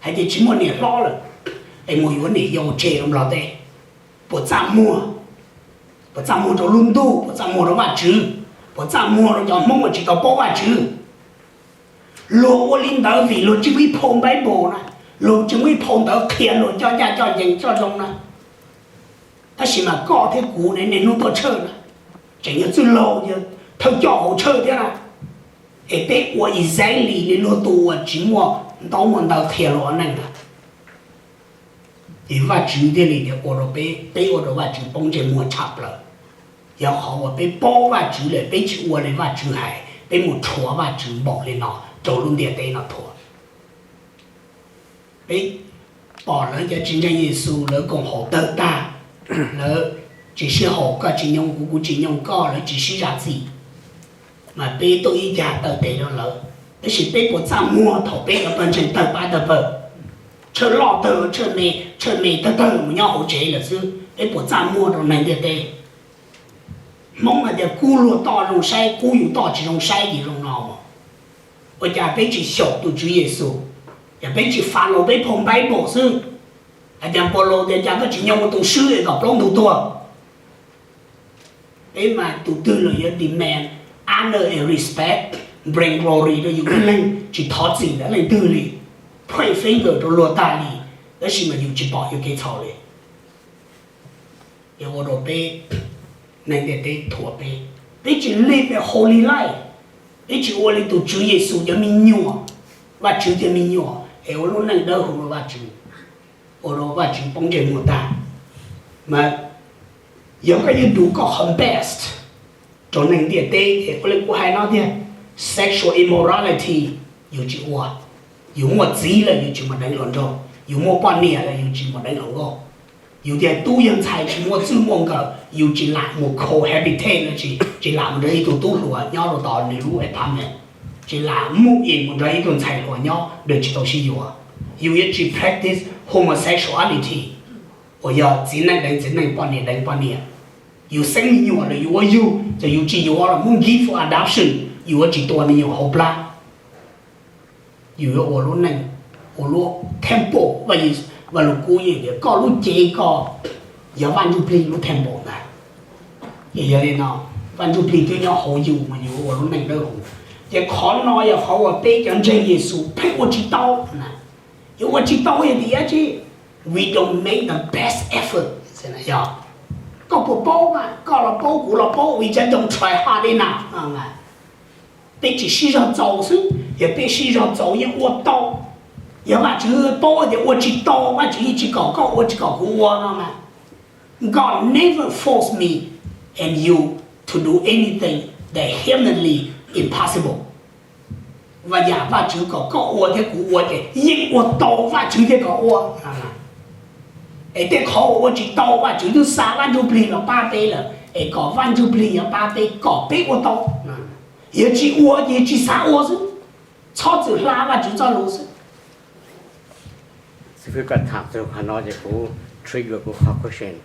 Hais tias tsis muaj niam hlob lawm, es mus yuav niam yau tseg rau Nplog teb. Puas txaj muag? Puas txaj muag rau lub ntuj? Puas txaj muag rau Vajtswv? Puas txaj muag rau cov Hmoob uas tsis tau paub Vajtswv? Luag ua li ntawd vim luag tsis muaj ib phau Bible na, luag tsis muaj ib phau ntawv qhia luag coj ncaj coj ncees coj zoo na. Tab sis mas koj thiab kuv ne, niaj hnub tuaj tshawj na, tseem yog txwj laug, yog thawj coj hauv tshawj thiab na, es peb ua exactly li luag tus uas tsis muaj ntaub muaj ntawv qhia luag ua neej na. Ces Vajtswv thiaj li tias ua rau peb, peb ua rau Vajtswv poob ntsej muag tshaj plaws. Yog qhov uas peb paub Vajtswv lawm peb tsis ua li Vajtswv hais, peb mus rhuav Vajtswv npaum li no rau lub ntiaj teb no thuam. Peb pom lawv cov tsis ntseeg Yexus lawv koom haum tawg tag, lawv tsis sib haum, koj tsis nyoo kuv, kuv tsis nyoo koj, lawv tsis sib zam txim, mas peb tuaj ib cag taw tes rau lawv. Tab sis peb puas txaj muag thaum peb cov pawg ntseeg tawg pab tawg pawg, tshawj loj tawg, tshawj me, tshawj me tawg tawg mus nyob hauv tsev lawm xwb, peb puas txaj muag rau neeg ntiaj teb? Hmoob hais tias kub luag toj zoo saib, kub yus toj tsis zoo saib ces zoo no. Ua cas peb tsis xyaum tus Tswv Yexus, cas peb tsis follow peb phau Bible xwb? Hais tias Npau Los tias cas koj tsis nyoo ua tus swb es kom plaub ntug tuag. Peb mas tus twg los yuav demand honor and respect, bring glory rau yus ib leeg, tsis thov txim ntawm leej twg li, point finger rau luag tag li, tab sis mas yus tsis pom yus kev txhaum li. Yog ua rau peb, neeg ntiaj teb thuam peb, peb tsis live a holy life, peb tsis ua li tus Tswv Yexus cov me nyuam, Vajtswv cov me nyuam es ua lub neej dawb huv rau Vajtswv, ua rau Vajtswv poob ntsej muag tag. Mas yog koj yuav do koj qhov best rau neeg ntiaj teb es ua li kuv hais no tiag, sexual immorality yus tsis ua, yus muaj txiv lawm yus tsis mus deev hluas nraug, yus muaj poj niam lawm yus tsis mus deev hluas nkauj, yus tias tub yog ntxhais tsis muaj txwj muaj nkawm yus tsis lam mus cohabitate, tsis lam mus nrog ib tug tub hluas nyob rau tom nws lub apartment, tsis lam move in mus nrog ib tug ntxhais hluas nyob nws tsis tau sib yuav, yus yuav tsis practice homosexuality, uas yog txiv neej deev txiv neej, poj niam deev poj niam. Yus xeeb me nyuam lawm yus ua yug, ces yus tsis yuav los muab give for adoption, yus yuav tsis tua me nyuam hauv plab. Yus yuav ua lub neej, ua lub temple, Vaj Lug Kub yeej tias koj lub cev ko yog Vaj Ntsuj Plig lub temple ntag. Ces yog li no, Vaj Ntsuj Plig twb nyob hauv yus mas yus ua lub neej dawb huv. Ces qhov no yog qhov uas peb cov ntseeg Yexus pheej ua tsis tau na. Yus ua tsis tau yog tias dab tsi? We don't make the best effort. Yog koj puas paub mas, koj los paub kuv los paub, we just don't try hard enough. Peb tsis sib zog txaus xwb, yog peb sib zog txaus yeej ua tau. Yog Vajtswv paub tias ua tsis tau, Vajtswv yeej tsis kom koj ua, tsis kom kuv ua no mas. God never force me and you to do anything that humanly impossible. Vaj yam Vajtswv kom koj ua thiab kuv ua ces yeej ua tau Vajtswv thiaj kom ua. Es tej qhov uas ua tsis tau Vajtswv twb xa Vaj Ntsuj Plig los pab peb lawm, es kom Vaj Ntsuj Plig yuav pab peb kom peb ua tau. Yog tsis ua ces tsis xav ua xwb, txhob txwm hla Vajtswv txoj lus xwb. Xib fwb, koj tham txog qhov no ces kuv trigger kuv qhov question.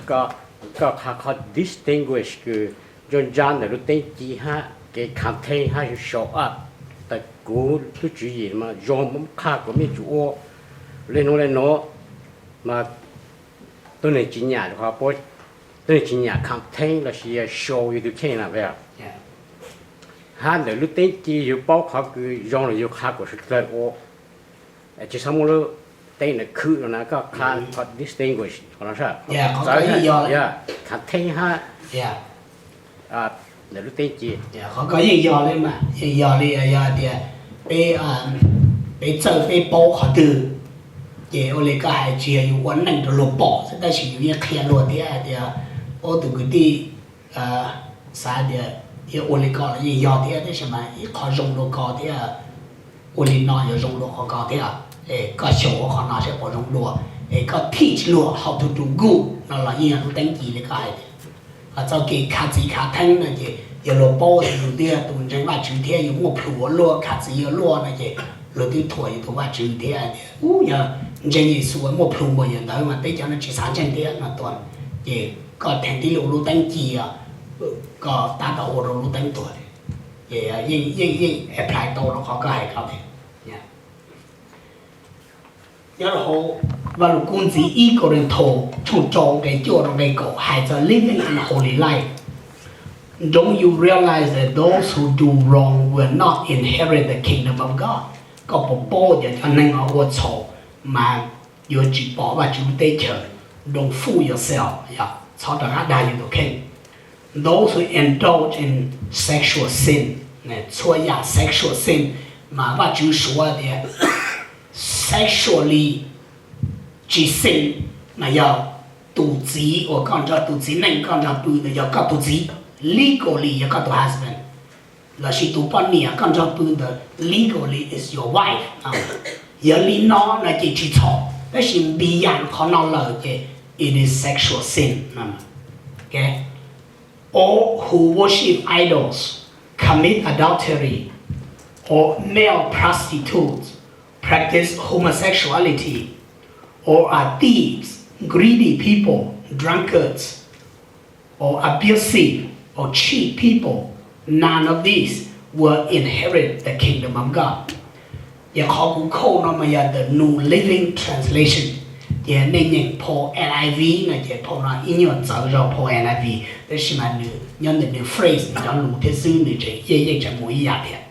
Koj, koj qha qhov distinguish kws ntsa ntsa ntawm lub teeb ci hab kev contain hab show up, tas kuv lub tswv yim mas zoo muab qha kuv me tsum ua le nuav le nuav, mas tuab neeg tsis nyam, tuab neeg tsis nyam contain lossis show yus tus kheej na. Hab ntawm lub teeb ci yus paub qhov kws zoo los yus qha kuv sawv dlawg ua, tsis txhob muab lub teeb ntawd khwb no na. Koj qha qhov distinguish qhov no saib, contain hab ntawm lub teeb ci. Qhov ko yeej yog li mas, yeej yog li, yog hais tias peb, peb txawj peb paub qhov twg, ces ua li koj hais, tsis yog yus ua neej rau luag pom xwb, tab sis yus yeej qhia luag thiab hais tias, ub, tus kwv tij xav tias yuav ua li ko los yeej yog thiab, tab sis mas ib qho zoo dua ko thiab, ua li no yuav zoo dua qhov ko thiab, es koj xyaum ua qhov no saib puas zoo dua, es koj teach luag how to do good no los yeej yog lub teeb ci li koj hais tias. Txoj kev khav txim khav theeb no ces yog luag paub tias yus twb yog tus ntseeg Vajtswv thiab yus muaj plhus ua luaj khav txim ua luaj no ces luag twb thuam yus tus Vajtswv thiab hais tias, ub, yog ntseeg Yexus muaj plhus npaum yawm ntawd mas peb cov no tsis xav ntseeg thiab no tuaj. Ces koj theem tib lub teeb ci, koj tab tom ua rau lub teeb tuag. Ces yeej, yeej apply tau rau qhov koj hais ko thiab. Nyob rau hauv Vaj Lug Kub ntxiv ib Kauleethaus tshooj rau nqe cuaj rau nqe kaum hais txog living in holy life. Don't you realize that those who do wrong will not inherit the kingdom of God? Koj puas paub tias cov neeg uas ua txhaum mas yuav tsis pom Vajtswv lub teb chaws? Don't fool yourself, yog txhob rov qab dag yus tus kheej. Those who indulge in sexual sin, txhua yam sexual sin mas Vajtswv suav tias sexually tsis sin mas yog tus txiv uas koj nrog, tus txiv neej koj nrog pw ntawd yog koj tus txiv, legally yog koj tus husband, lossis tus poj niam koj nrog pw ntawd legally is your wife. Yog li no no ces tsis txhaum, tab sis beyond qhov no lawm ces it is sexual sin. Or who worship idols, commit adultery, or male prostitutes, practice homosexuality, or are thieves, greedy people, drunkards, or abusive, or cheat people, none of these will inherit the kingdom of God. Ces qhov kuv quote no mas yog the New Living Translation. Ces nej nyeem phau N I V no ces phau no ib nyuag txawv zog phau N I V, tab sis mas nws nyob ntawm nws phrase nws cov lus thiab xwb, nws tseem yeej yeej tseem mus ib yam thiab.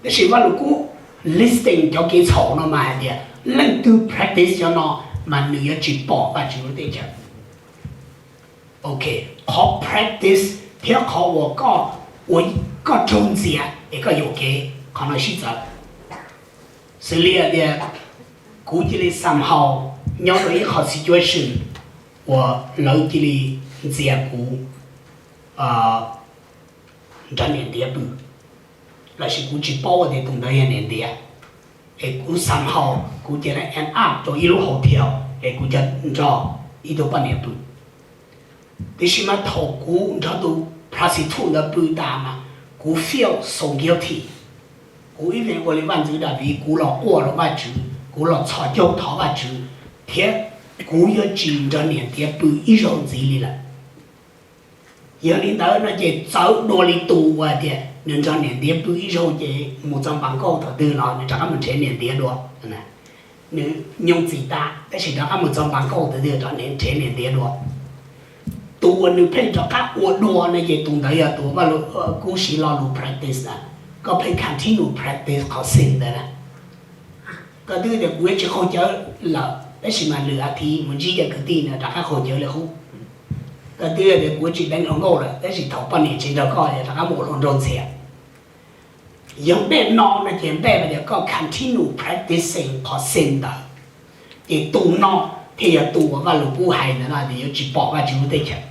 Tab sis Vaj Lug Kub listing cov kev txhaum no mas hais tias leej twg practice cov no mas nws yuav tsis pom Vajtswv lub teb chaws. Ok, qhov practice thiab qhov uas koj, uas koj raug ntxias es koj yuam kev, qhov no sib txawv. Xws li hais tias kuv cia li somehow nyob rau ib qho situation uas lawv cia li ntxias kuv nrog niam ntiav pw, lossis kuv tsis paub tias tus ntawd yog niam ntiav, es kuv somehow kuv cia li end up rau ib lub hotel es kuv cia nrog ib tug poj niam pw. Tiam sis mas thaum kuv nrog tus prostitute ntawd pw tas mas kuv feel so guilty. Kuv ib leeg ua li vaj ntxwv Daviv, kuv los quaj rau Vajtswv, kuv los txhos caug thov Vajtswv, thiab kuv yuav tsis nrog niam ntiav pw ib zaug ntxiv li lawm. Yog li ntawd no ces txawv dua li tus uas tias nws nrog niam ntiav pw ib zaug ces mus txog npas nkauj thaum twg los nws rov qab mus nrhiav niam ntiav dua. Nws nyooj txim tas tab sis rov qab mus txog npas nkauj thaum twg rov nrhiav niam ntiav dua. Tus uas nws pheej rov qab ua dua no ces tus ntawd yog tus Vaj Lug Kub siv lo lus practice na, koj pheej continue practice qhov sin ntawd na. Koj twb tias kuv yuav tsis qaug cawv lawm tab sis mas lwm a thiv mus ntsib cov kwv tij no rov qab qaug cawv li qub. Koj twb tias kuv yuav tsis deev hluas nkauj lawm tab sis thaum poj niam tsis nrog koj yog rov qab mus ua hluas nraug ntxias. Yog npej no no ces npej tias koj continue practicing qhov sin ntawd, ces tus no thiaj yog tus uas Vaj Lug Kub hais ntawd no tias yuav tsis pom Vajtswv lub teb chaws.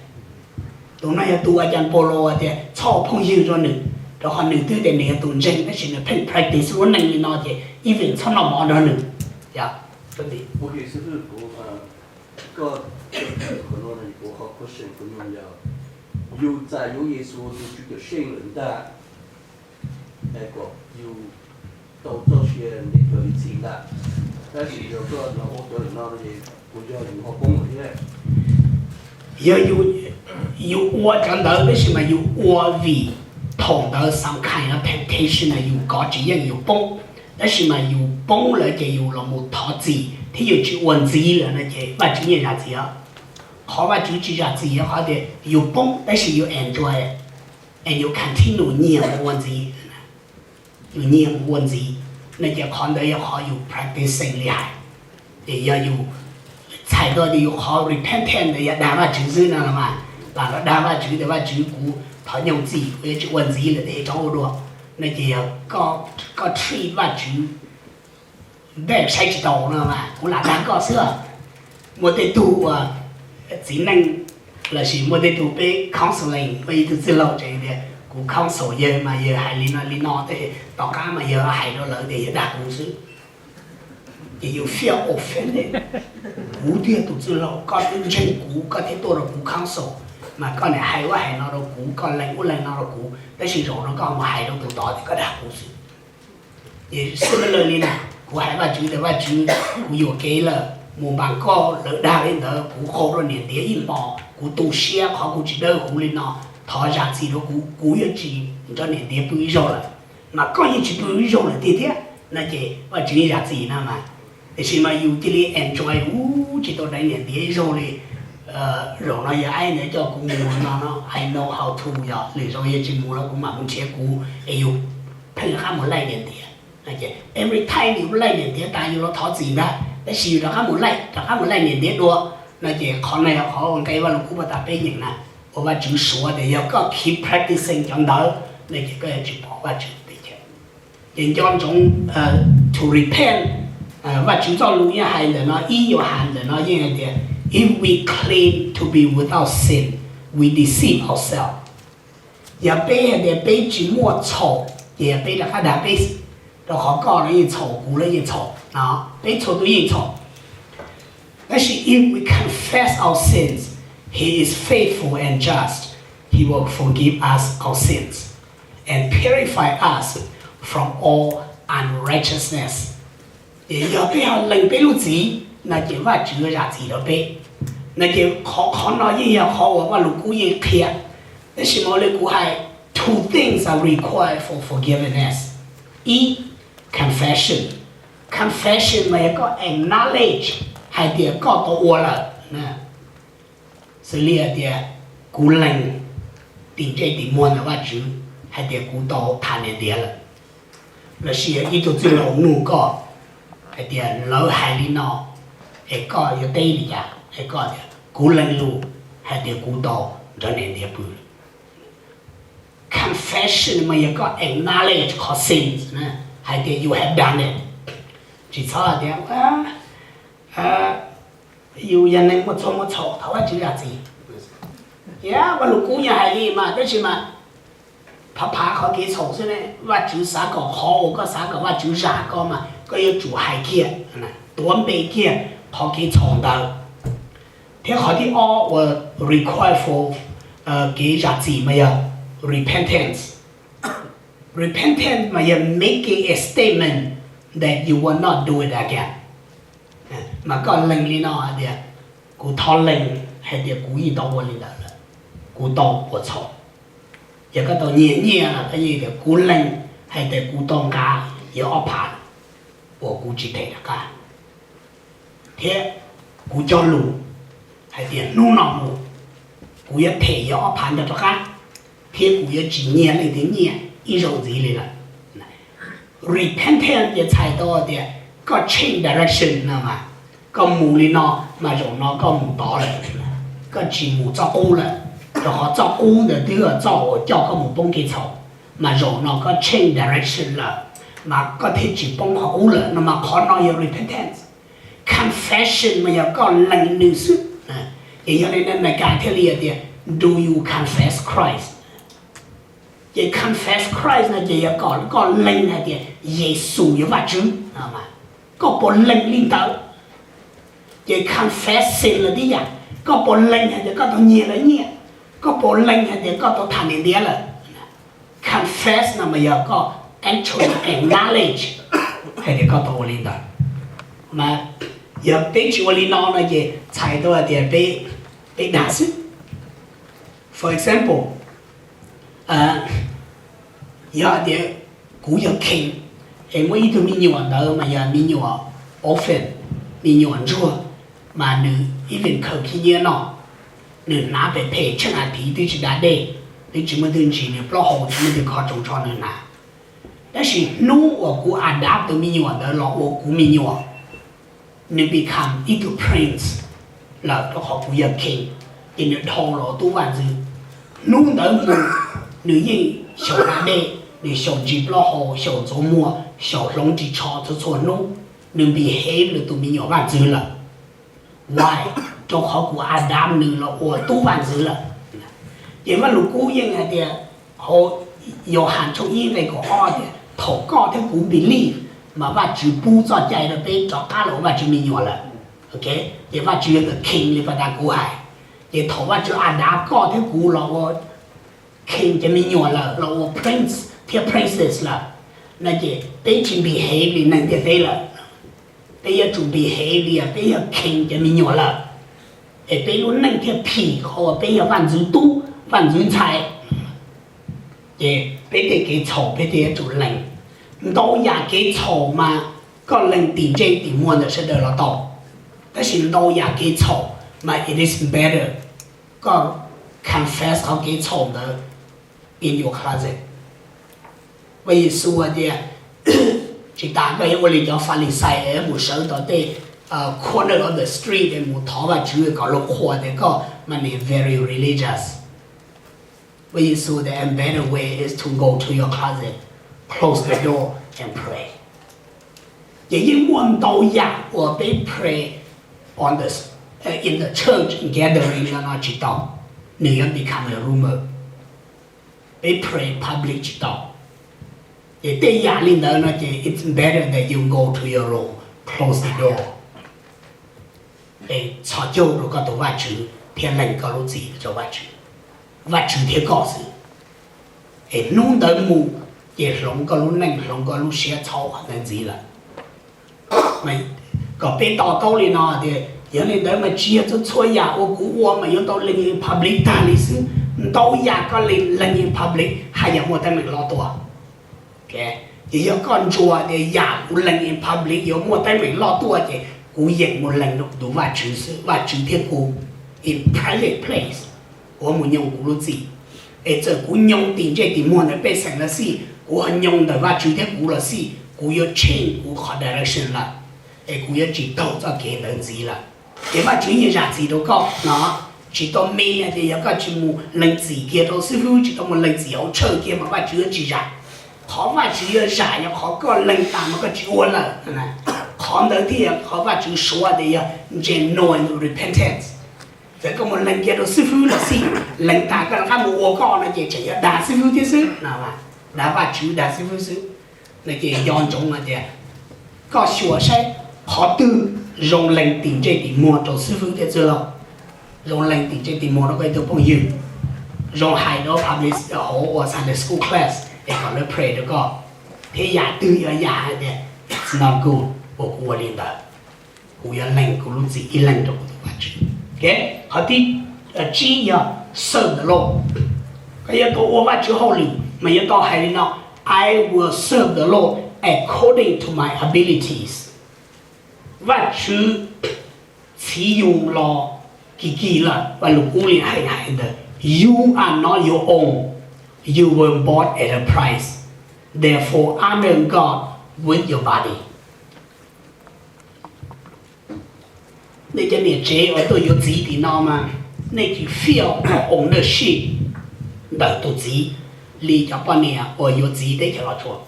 Tus no yog tus uas Cas Npaus Los tias txhob ua phooj ywg rau nws, rau qhov nws twb tias nws yog tus ntseeg tab sis nws pheej practice lub neej li no ces ib vim txhob noj mov nrog nws. Yog, kuv, koj, kuv qhov question kuv nug yog, yus txais yuav Yexus tus Tswv cawm seej lawm ntag, es kom yus tau txoj sia ntev kawg ib txhis ntag, tab sis yog koj los ua cov lawm no es puas yog yus ho poob lawm thiab? Yog yus, yus ua cov ntawd tab sis mas yus ua vim thaum ntawd some kind of temptation na yus kov tsis yeej yus poob, tab sis mas yus poob lawm ces yus los mus thov txim thiab yus tsis ua ntxiv lawm no ces Vajtswv yeej zam txim os. Qhov Vajtswv tsis zam txim yog qhov tias yus poob tab sis yus enjoy, es yus continue nyiag mus ua ntxiv, yus nyiag mus ua ntxiv, no ces qhov ntawd yog qhov yus practicing li hais. Ces yog yus txhais tau tias yus qhov repentance ntawd yog dag Vajtswv xwb no los mas, lam los dag Vajtswv tias Vajtswv kuv thov nyooj txim kuv yuav tsis ua ntxiv lawm es rov ua dua, no ces yog koj treat Vajtswv npej saib tsis taus no mas kuv lam dag koj xwb. Muaj tej tug uas txiv neej lossis muaj tej tug peb counseling, muaj ib tug txwj laug tseem tias kuv counsel yawg mas yawg hais li no li no, tab sis tom qab mas yawg hais rau lawv tias yawg dag kuv xwb. Ces yus feel offended. Kuv twb yog tus txwj laug, koj twb ntseeg kuv, koj thiaj tuaj rau kuv counsel, mas koj niaj hais ub hais no rau kuv, koj lees ub lees no rau kuv, tab sis zaum no koj mus hais rau tus tod tias koj dag kuv xwb. Ces similar li na, kuv hais Vajtswv tias Vajtswv, kuv yuam kev lawm, mus npas nkauj lawv dag li ntawd, kuv qaug rau niam ntiav ib hmos, kuv tu siab qhov kuv tsis dawb huv li no, thov zam txim rau kuv, kuv yuav tsis nrog niam ntiav pw ib zaug lawm. Mas koj yeej tsis pw ib zaug lawm tiag thiab no ces Vajtswv yeej zam txim no mas. Tiam sis mas yus cia li enjoy ub tsis tau dai niam ntiav ib zaug li. Zaum no yog ai ntawd coj kuv mus no no I know how to, yog lwm zaus yog tsis mus los kuv mam mus nrhiav kuv es yus pheej rov qab mus laij niam ntiav. Every time yus laij niam ntiav tas yus los thov txim ntag, tab sis yus rov qab mus laij, rov qab mus laij niam ntiav dua. No ces qhov no yog qhov nqe Vaj Lug Kub pab tas peb nyeem na, uas Vaj Tswv suav tias yog koj keep practicing cov ntawd no ces koj yuav tsis pom Vaj Tswv teb chaws. Ces nco ntsoov to repent, Vaj Tswv txoj lus yeej hais ntawm no, ib Yauhas ntawm no yeej hais tias if we claim to be without sin, we deceive ourselves. Yog peb hais tias peb tsis muaj txhaum ces yog peb rov qab dag peb, rau qhov koj los yeej txhaum, kuv los yeej txhaum no, peb txhua tus yeej txhaum. Tab sis if we confess our sins, he is faithful and just, he will forgive us our sins and purify us from all unrighteousness. Ces yog peb ho lees peb lub txim no ces Vaj Tswv zam txim rau peb. No ces qhov qhov no yeej yog qhov uas Vaj Lug Kub yeej qhia. Tab sis mas ua li kuv hais, two things are required for forgiveness. Ib, confession. Confession mas yog koj acknowledge hais tias koj tau ua lawm. Xws li hais tias kuv lees tim ntsej tim muag ntawm Vaj Tswv hais tias kuv tau tham niam ntiav lawm, lossis ib tug txwj laug nug koj hais tias lawv hais li no es koj yuav teb li cas, es koj tias kuv lees lus hais tias kuv tau nrog niam ntiav pw lawm. Confession mas yog koj acknowledge qhov sins, hais tias you have done it. Tsis txhob hais tias yus yog neeg muaj txhua muaj txhaum, thov Vaj Tswv zam txim. Vaj Lug Kub yeej hais li mas, tab sis mas phav phav qhov kev txhaum xwb ne. Vaj Tswv xav kom qhov uas koj xav kom Vaj Tswv zam koj mas koj yuav tsum hais kiag, tuav npe kiag qhov kev txhaum ntawd. Thiab qhov thib ob uas required for kev zam txim mas yog repentance. Repentance mas yog making a statement that you will not do it again. Mas koj lees li no hais tias kuv thov lees hais tias kuv yeej tau ua li ntawd lawm, kuv tau ua txhaum. Yog koj tau nyiag nyiaj los koj yeej tias kuv lees hais tias kuv tau nqa yog ob phav uas kuv tsis them rov qab. Thiab kuv cog lus hais tias hnub no mus kuv yuav them yog ob phav ntawd rov qab, thiab kuv yuav tsis nyiag leej twg nyiaj ib zaug ntxiv li lawm. Repentance ces txhais tau tias koj change direction no mas, koj mus li no mas zaum no koj mus tod lawm, koj tsis mus txoj qub lawm, rau qhov txoj qub ntawd twb yog txoj uas coj koj mus poob kev txhaum, mas zaum no koj change direction lawm, mas koj thiaj tsis poob qhov qub lawm no mas qhov no yog repentance. Confession mas yog koj lees nws xwb. Ces yog li no Meskas thiaj li tias, do you confess Christ? Ces confess Christ no ces yog kom koj lees hais tias Yexus yog Vajtswv. Koj puas lees li ntawd? Ces confess sin los tib yam, koj puas lees hais tias koj tau nyiag lawv nyiaj? Koj puas lees hais tias koj tau tham niam ntiav lawm? Confess no mas yog koj actually acknowledge hais tias koj tau ua li ntawd. Mas yog peb tsis ua li no no ces txhais tau hais tias peb, peb dag xwb. For example, yog hais tias kuv yog king es muaj ib tug me nyuam ntawd mas yog me nyuam orphan, me nyuam ntsuag, mas nws even khaws khib nyiab noj, nws hnav phem phem tsheej as thiv twb tsis da dej, twb tsis muaj twg ntsis, nws plaub hau tsis muaj twg kho tsoos tsho nws hnav. Tab sis hnub uas kuv adopt tus me nyuam ntawd los ua kuv me nyuam, nws become ib tug prince lawm rau qhov kuv yog king, ces nws dhau los ua tub vaj ntxwv. Hnub ntawd mus nws yeej xyaum da dej, nws xyaum ntsis plaub hau, xyaum ntxuav muag, xyaum hloov ris tsho txhua txhua hnub, nws behave li tus me nyuam vaj ntxwv lawm. Why? Rau qhov kuv adopt nws los ua tub vaj ntxwv lawm. Ces Vaj Lug Kub yeej hais tias, hauv Yauhas tshooj ib nqe kaum ob tias thaum koj thiab kuv believe mas Vajtswv pub txoj cai rau peb rov qab los ua Vajtswv me nyuam lawm. Ces Vajtswv yog tus king li pas tas kuv hais. Ces thaum Vajtswv adopt koj thiab kuv los ua king cov me nyuam lawm, los ua prince thiab princess lawm, no ces peb tsis behave li neeg ntiaj teb lawm. Peb yuav tsum behave li peb yog king cov me nyuam lawm, es peb lub neej thiaj phim qhov uas peb yog vaj ntxwv tub vaj ntxwv ntxhais. Ces peb tej kev txhaum peb thiaj yuav tsum lees. Ntau yam kev txhaum mas Koj lees tim ntsej tim muag ntawm sawv daws los tau, tab sis ntau yam kev txhaum mas it is better koj confess qhov kev txhaum ntawd in your closet. Vaj Yexus hais tias, tsis tas koj yuav ua li cov Falixais es mus sawv tom tej corner of the street es mus thov Vajtswv kom luag qhuas tias koj mas nim very religious. Vaj Yexus tias a better way is to go to your closet, close the door and pray. Ces yeej muaj ntau yam uas peb pray on the in the church gathering no tsis tau, nws yuav become a rumor. Peb pray public tsis tau. Ces tej yam li ntawd no ces it's better that you go to your room, close the door, es txhos caug rau koj tus Vajtswv thiab lees koj lub txim rau Vajtswv, Vajtswv thiab koj xwb. Es hnub ntawd mus ces hloov koj lub neej, hloov koj lub siab, txhob ua ntawd ntxiv lawm. Kom peb to taub li no tias yog li ntawd mas tsis yog txhua txhua yam uas kuv ua mas yuav tau lees public tag li xwb. Ntau yam koj lees public haj yam muaj teeb meem loj tuaj. Ces yog koj ntsuas tias yam kuv lees public yuav muaj teeb meem loj tuaj ces kuv yeem mus lees rau kuv tus Vajtswv xwb, Vajtswv thiab kuv in private place, kuv mus nyoo kuv lub txim. Es txawm kuv nyoo tim ntsej tim muag ntawm pej xeem los xij, kuv ho nyoo ntawm Vajtswv thiab kuv los xij, kuv yuav change kuv qhov direction lawm, es kuv yuav tsis taug txoj kev ntawd ntxiv lawm. Ces Vajtswv yeej zam txim rau koj no. Tsis tau mean tias yog koj tsis mus lees txim kiag rau xib fwb, tsis tau mus lees txim hauv church kiag mas Vajtswv yuav tsis zam. Qhov Vajtswv yuav zam yog qhov koj lees tas mas koj tsis ua lawm. Qhov ntawd thiaj yog qhov Vajtswv suav tias yog genuine repentance. Txawm koj mus lees kiag rau xib fwb los xij, lees tas koj rov qab mus ua koj no ces tseem yog dag xib fwb thiab xwb, dag Vajtswv dag xib fwb xwb. No ces nco ntsoov hais tias koj xyuas saib qhov twg zoo lees tim ntsej tim muag rau xib fwb thiab txwj laug, zoo lees tim ntsej tim muag rau koj ib tug phooj ywg, zoo hais rau public hauv ua Sunday school class es kom lawv pray rau koj, thiab yam twg yog yam hais tias it's not good uas kuv ua li ntawd, kuv yuav lees kuv lub txim ib leeg rau kuv tus Vajtswv. Qhov thib tsib yog serve the Lord. Koj yuav tau ua Vajtswv hauj lwm mas yuav tau hais li no: I will serve the Lord according to my abilities. Vajtswv txhiv yus los kim kim lawm, Vaj Lug Kub li hais hais ntawd, you are not your own, you were bought at a price, therefore honor God with your body. Nej cov niam tsev uas tuaj yuav txiv tim no mas nej tsis feel ownership ntawm tus txiv li cov poj niam uas yuav txiv teb chaws Los Tsuas.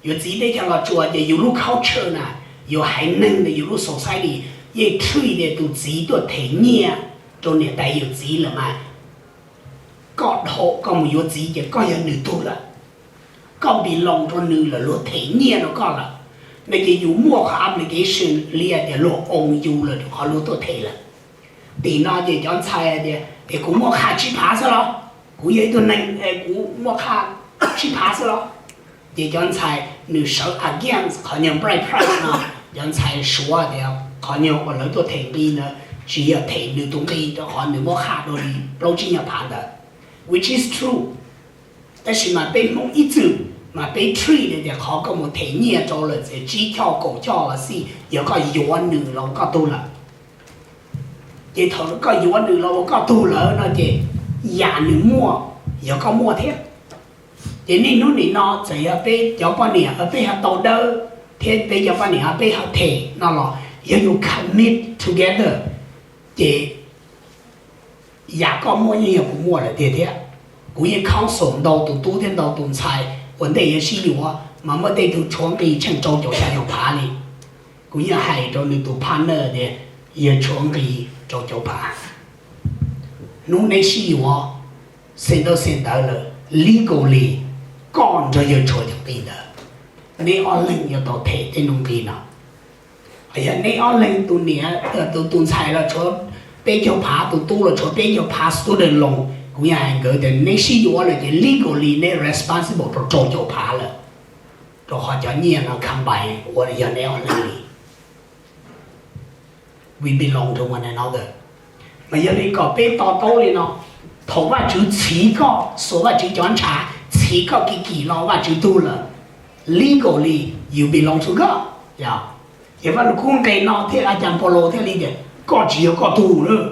Yuav txiv teb chaws Los Tsuas ces yus lub culture na, yus haiv neeg na, yus lub society yeej treat tias tus txiv tuaj them nyiaj rau niam tais yawm txiv lawm mas koj dhau koj mus yuav txiv ces koj yog nws tug lawm, koj belong rau nws lawm, luag them nyiaj rau koj lawm. No ces yus muaj qhov obligation li hais tias luag own yus lawm rau qhov luag tuaj them lawm. Tim no ces cov ntxhais hais tias es kuv muaj qha tsib phav xwb los, kuv yog ib tug neeg es kuv muaj qha tsib phav xwb los? Ces cov ntxhais nws sawv against qhov nyuag bride price no. Cov ntxhais suav tias qhov nyuag uas lawv tuaj them nqi ntawd tsis yog them nws tus nqi rau qhov nws muab qha dua li plaub tsib nyuag phav ntawd, which is true. Tab sis mas peb Hmoob ib txwm mas peb treat tias qhov koj mus them nyiaj rau lawm txiav tsib choj kaum choj los xij, yog koj yuav nws los ua koj tug lawm. Ces thaum koj yuav nws los ua koj tug lawm no ces yam nws muaj yog koj muaj thiab. Ces niaj hnub nim no txawm yog peb cov poj niam peb ho tau dawb thiab peb cov poj niam peb ho them no los yog yus commit together ces yam koj muaj yeej yog kuv muaj lawm tiag thiab. Kuv yeej counsel ntau tus tub thiab ntau tus ntxhais uas ntej yuav sib yuav mas muaj tej tug tshuav nqi tsheej rau caum xya caum phav li. Kuv yeej hais rau nws tus partner tias yog tshuav nqi rau caum phav. Hnub neb sib yuav, xeem ntau xeem ntawv lawm, legally koj nrog yawg tshuav cov nqi ntawd, neb ob leeg yuav tau them tej nuj nqi no. Yog neb ob leeg tus niam, tus tus ntxhais los tshuav peb caug phav, tus tub los tshuav peb caug phav student loan, kuv yeej hais nkawd tias neb sib yuav lawm ces legally neb responsible rau rau caum phav lawm, rau qhov cov nyiaj no combine ua yog neb ob leeg li. We belong to one another. Mas yog li kom peb to taub li no, thaum Vajtswv txhiv koj xuas Vajtswv cov ntshav txhiv koj kim kim los Vajtswv tug lawm, legally you belong to God. Ces Vaj Lug Kub nqe no thiaj, a cas Paulus thiaj li tias koj tsis yog koj tug lawm,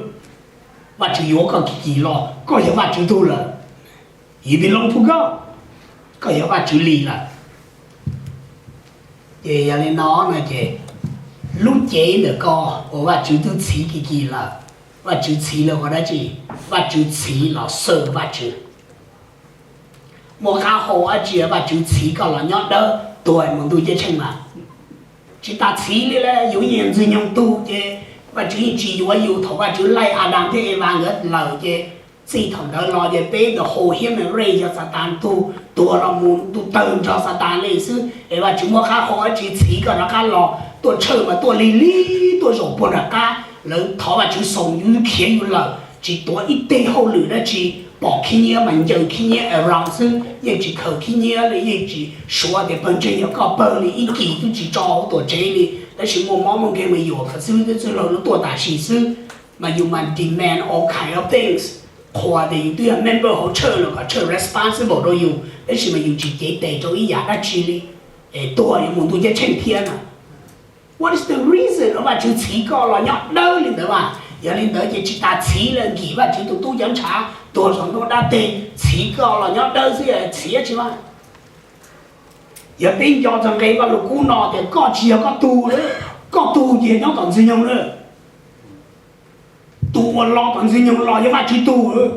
Vajtswv yuav koj kis kis los, koj yog Vajtswv tug lawm. You belong to God, koj yog Vajtswv li lawm. Ces yog li no no ces lub cev ntawm ko uas Vajtswv twb txhiv kis kis lawm, Vajtswv txhiv los ua dab tsi? Vajtswv txhiv los xwb Vajtswv. Muaj qab hau dab tsi Vajtswv txhiv koj los nyob dawb tuag mus ntuj ceeb tsheej mas? Tsis tas txhiv li lawm, yus yeej yog Ntxwg Nyoog tug ces Vajtswv yeej tsis yuav yus. Thaum Vajtswv laij Adas thiab Evas nkawd lawm ces txij thaum ntawd los ces peb the whole human race yog Xatas tug, tuag los mus ntuj tawg nrog Xatas li xwb es Vajtswv muaj qab hau dab tsi txhiv koj rov qab los? Tuaj tshawj mas tuaj lig lig tuaj zaum puag nram qab, lawv thov Vajtswv xoos yus, khiav yus lawm, tsis tuav ib teg hauj lwm dab tsi, pom khib nyiab mas ncaws khib nyiab around xwb, yeej tsis khaws khib nyiab li, yeej tsis suav tias pawg ntseeg yog koj pawg li, ib kis twb tsis tso hauv tuam tsev li, tab sis muaj mob muaj nkeeg mas yuam kom xib hwb thiab txwj laug lub tuaj tam sim xwb, mas yus mas demand all kind of things, qhuas tias yus twb yog member hauv church los kom church responsible rau yus, tab sis mas yus tsis cev tes rau ib yam dab tsi li, es tuag yuav mus ntuj ceeb tsheej thiab no. What is the reason of Vajtswv txhiv koj los nyob dawb li ntawd mas? Yog li ntawd ces tsis tas txhiv lawm, nkim Vajtswv tus tub cov ntshav tuag saum ntuj dab teg, txhiv koj los nyob dawb xwb, txhiv tsis mas. Yog peb nco txog nqe Vaj Lug Kub no tias koj tsis yog koj tug lawm, koj tug ces nyob tom Ntxwg Nyoog lawm, tus uas los tom Ntxwg Nyoog los yog Vajtswv tug lawm.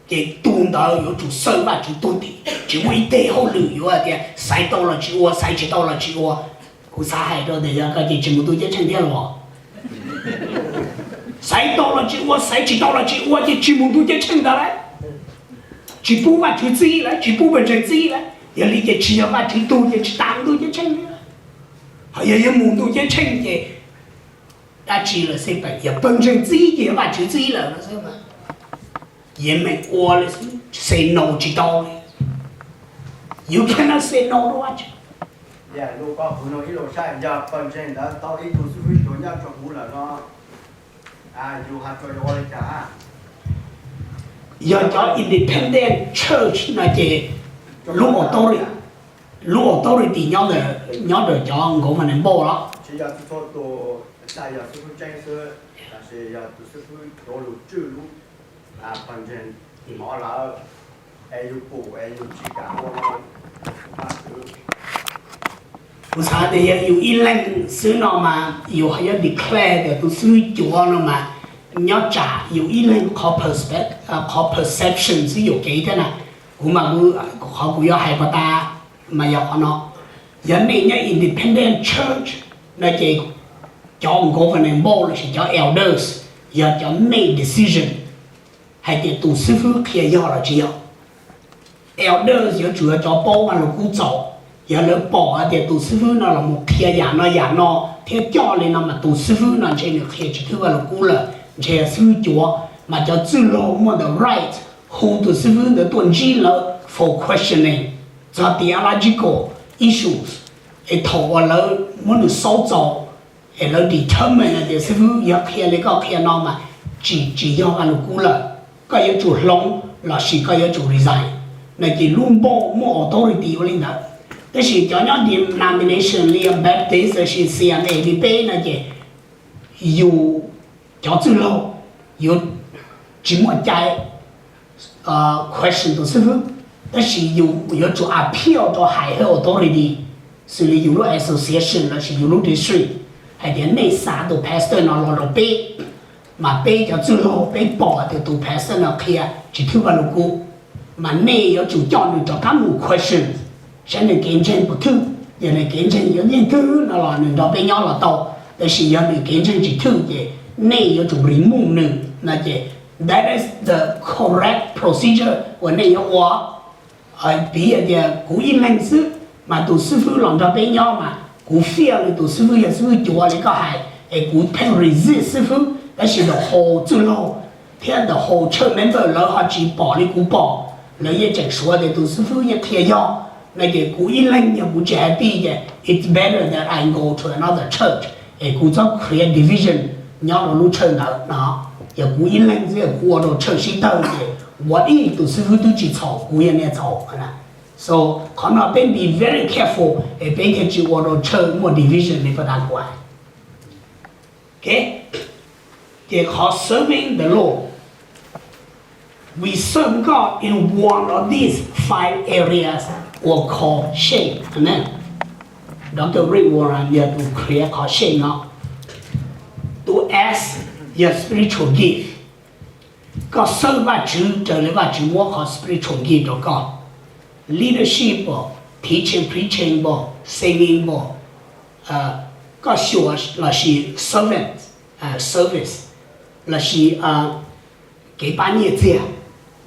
Ces tus ntawd yuav tsum xawb Vajtswv tuag tim, tsis muaj ib teg hauj lwm yuav tias xaiv tau los tsis ua, xaiv tsis tau los tsis ua. Kuv xav hais rau tias yog koj ces tsis mus ntuj ceeb tsheej thiab los? Xaiv tau los tsis ua, xaiv tsis tau los tsis ua ces tsis mus ntuj ceeb tsheej ntag lauj. Tsis pub Vajtswv txib lawm, tsis pub pawg ntseeg txib lawm, yog li ces tsis yog Vajtswv tug ces tsis tas ntuj ceeb tsheej li. Ho yog yuav mus ntuj ceeb tsheej ces dab tsi lawm xwb, yog pawg ntseeg txib ces yog Vajtswv txib lawm no xwb mas. Yeej meem ua li xwb, say no tsis tau li. You cannot say no to Vajtswv. Yog pawg ntseeg ntawd tau ib tug xib hwb tuag nyob rau kuv lawm no, yus has rau yus ua li cas? Yog cov independent church no ces lub authority, lub authority nyob ntawm, nyob ntawm cov government npauj los. Tsis yog txhua tus, yog xib hwb tseeb xwb, tab sis yog tus xib hwb tuav lus tswj lub pawg ntseeg hov lawm, es yus pum es yus tsis kam ua no, Kuv xav tias yog yus ib leeg xwb no mas yus ho yuav declare tias tus xib hwb cuav no mas nyob tsam yus ib leeg qhov perspe-, qhov perception xwb yuam kev thiab na. Kuv mas, qhov kuv yuav hais puas tas mas yog qhov no. Yog nej nyob independent church no ces cov government npauj lossis cov elders yog cov make decision hais tias tus xib hwb qhia yog los tsis yog. Elders yuav tsum yog cov paub Vaj Lug Kub txaus. Yog lawv pom hais tias tus xib hwb no los mus qhia yam no yam no thiab coj li no mas tus xib hwb no ntshe nws qhia tsis thwj Vaj Lug Kub lawm, ntshe yog xib hwb cuav, mas cov txwj laug muaj the right hu tus xib hwb ntawd tuaj ntsib lawv for questioning txog theological issues, es thaum uas lawv muab nws xaub txaus es lawv determine hais tias xib hwb yog qhia li koj qhia no mas tsis, tsis yog Vaj Lug Kub lawm, koj yuav tsum hloov lossis koj yuav tsum resign. No ces lub npauj muaj authority ua li ntawd. Tab sis cov nyob denomination li Baptist lossis C M A li peb no ces yus cov txwj laug yuav tsis muaj cai question tus xib hwb, tab sis yus yuav tsum appeal rau higher authority, xws li yus lub association lossis yus lub district, hais tias nej xa tus pastor no los rau peb, mas peb cov txwj laug peb pom tias tus pastor no qhia tsis thwj Vaj Lug Kub, mas nej yuav tsum coj nws rov qab mus question saib nws kev ntseeg puas thwj. Yog nws kev ntseeg yuav yeej thwj no los nws nrog peb nyob los tau, tab sis yog nws kev ntseeg tsis thwj ces nej yuav tsum remove nws no ces that is the correct procedure uas nej yuav ua. Piv hais tias kuv ib leeg xwb mas tus xib hwb los nrog peb nyob mas kuv feel li tus xib hwb yog xib hwb cuav li koj hais es kuv pheej resist xib hwb, tab sis the whole txwj laug thiab the whole church member lawv ho tsis pom li kuv pom, lawv yeej tseem suav tias tus xib hwb yeej qhia yog, no ces kuv ib leeg yog kuv tsis happy ces it's better that I go to another church, es kuv txhob create division nyob rau lub church ntawd no. Yog kuv ib leeg xwb kuv ua rau church sib tawg ces ua ib tus xib hwb twb tsis txhaum, kuv yog niag txhaum na. So qhov no peb be very careful es peb thiaj tsis ua rau church muaj division li pab tas kuv hais. Okay, ces qhov serving the Lord, we serve God in one of these five areas uas kho shape. Amen. Doctor Rick Warren yog tus qhia qhov shape no. Tus S yog spiritual gift. Koj serve Vajtswv raws li Vajtswv muab qhov spiritual gift rau koj. Leadership, teaching, preaching, singing, koj xyuas lossis servant, service, lossis kev pab nyiaj txiag,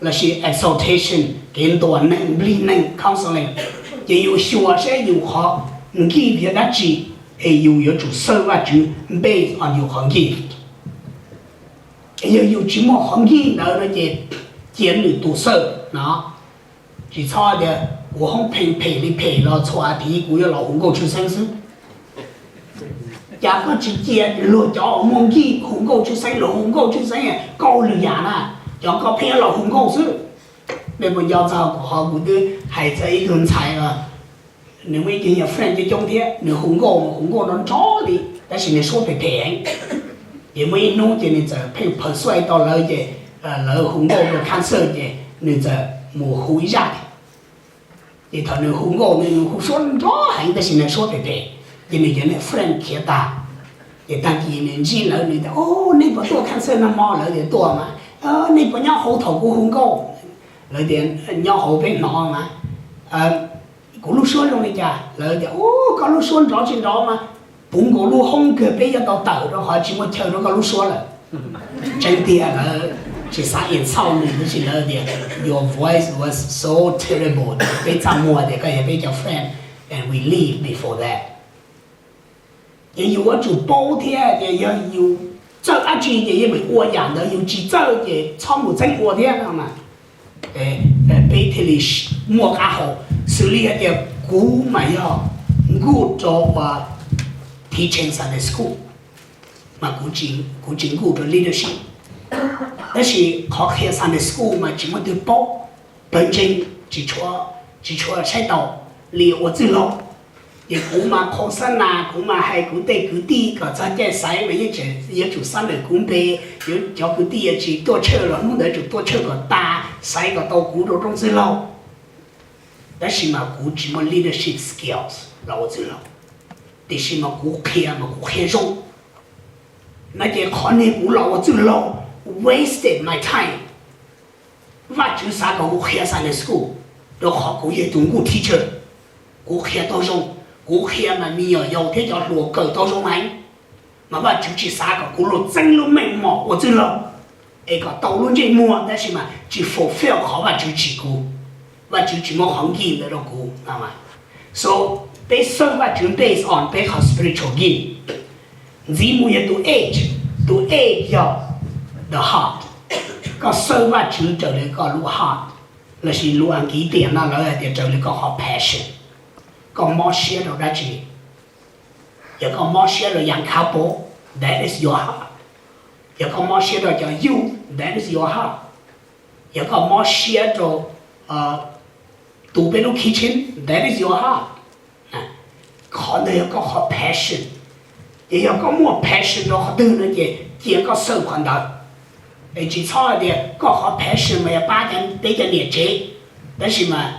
lossis exhortation, kev ntuas neeg, nplij neeg, counseling. Ces yus xyuas seb yus qhov gift yog dab tsi, es yus yuav tsum serve Vajtswv based on yus qhov gift. Yog yus tsis muaj qhov gift ntawd no ces cia nws tus serve no. Tsis txhob tias kuv hoob pheej phem li phem los txhua thiv kuv yuav los hu nkauj tshwj xeeb xwb. Cas koj tsis cia luag cov uas muaj gift hu nkauj tshwj xeeb, luag hu nkauj tshwj xeeb, koj ua lwm yam na, cov koj pheej yuav los hu nkauj xwb. Nej puas nco txog kuv qhov kuv twb hais txog ib tug ntxhais, nws muaj ib tug nyuag friend coob coob thiab, nws hu nkauj mas hu nkauj nrov nrov li tab sis nws suab phem phem heev. Ces muaj ib hnub ces nws txawm pheej persuade tau lawv ces lawv hu nkauj rau concert ces nws txawm mus hu ib zaj. Ces thaum nws hu nkauj nws hu suab nrov heev tab sis nws suab phem phem, ces nws cov niag friend khiav tag. Ces tag kis nws ntsib lawv nws tias, O, nej puas tuaj concert nag hmo? Lawv tias, Tuaj mas. Nej puas nyob hauv thaum kuv hu nkauj? Lawv tias, Nyob hauv peb hnov mas. Kuv lub suab zoo li cas? Lawv tias, U, koj lub suab nrov tsis nrov mas puv nkaus lub hoob kawg peb yuav tau tawm rau qhov tsis muaj chaw rau koj lub suab lawm. Tseeb tiag lawv tsis xav insult nws tab sis lawv tias, Your voice was so terrible, peb txaj muag tias koj yog peb cov friend and we leave before that. Ces yus yuav tsum paub thiab tias yog yus txawj dab tsi ces yeej meem ua yam ntawd, yus tsis txawj ces txhob mus txeeb ua thiab no mas peb thiaj li muaj qab hau. Xws li hais tias kuv mas yog nkuj rau teaching Sunday school, mas kuv tsis nkuj rau leadership. Tab sis qhov qhia Sunday school mas tsis muaj twg paub, pawg ntseeg tsis tshua saib taus li ua txwj laug. Ces kuv mas qhau xab nas, kuv mas hais kuv tej kwv tij kom txog caij xaiv mas yeej tseem yuav tsum xab lwm kuv npe, yuav cov kwv tij yuav tsis tuaj church los hnub ntawd yuav tsum tuaj church kom tas, xaiv kom tau kuv rau rooj txwj laug. Tab sis mas kuv tsis muaj leadership skills los ua txwj laug, tiam sis mas kuv qhia mas kuv qhia zoo. No ces qhov niag kuv los ua txwj laug wasted my time. Vajtswv xav kom kuv qhia Sunday school, rau qhov kuv yog tus nkuj teacher, kuv qhia tau zoo, kuv qhia mas me nyuam yaus thiab cov hluas kawm tau zoo heev. Mas Vajtswv tsis xav kom kuv luag txeeb lub meej mom ua txwj laug, es kom tau lub ntsej muag tab sis mas tsis fulfill qhov Vajtswv tsim kuv. Vajtswv tsis muab qhov gift ntawd rau kuv. So peb serve Vajtswv based on peb qhov spiritual gift. Ntxiv mus yog tus A, tus A yog the heart. Koj serve Vajtswv raws li koj lub heart, lossis lus Askiv tiam no lawv hais tias raws li koj qhov passion. Koj mob siab rau dab tsi? Yog koj mob siab rau young couple, that is your heart. Yog koj mob siab rau cov youth, that is your heart. Yog koj mob siab rau tu peb lub kitchen, that is your heart. Qhov ntawd yog koj qhov passion. Ces yog koj muaj passion rau qhov twg no ces cia koj serve qhov ntawd. Es tsis txhob hais tias koj qhov passion mas yog pab peb cov niam tsev, tab sis mas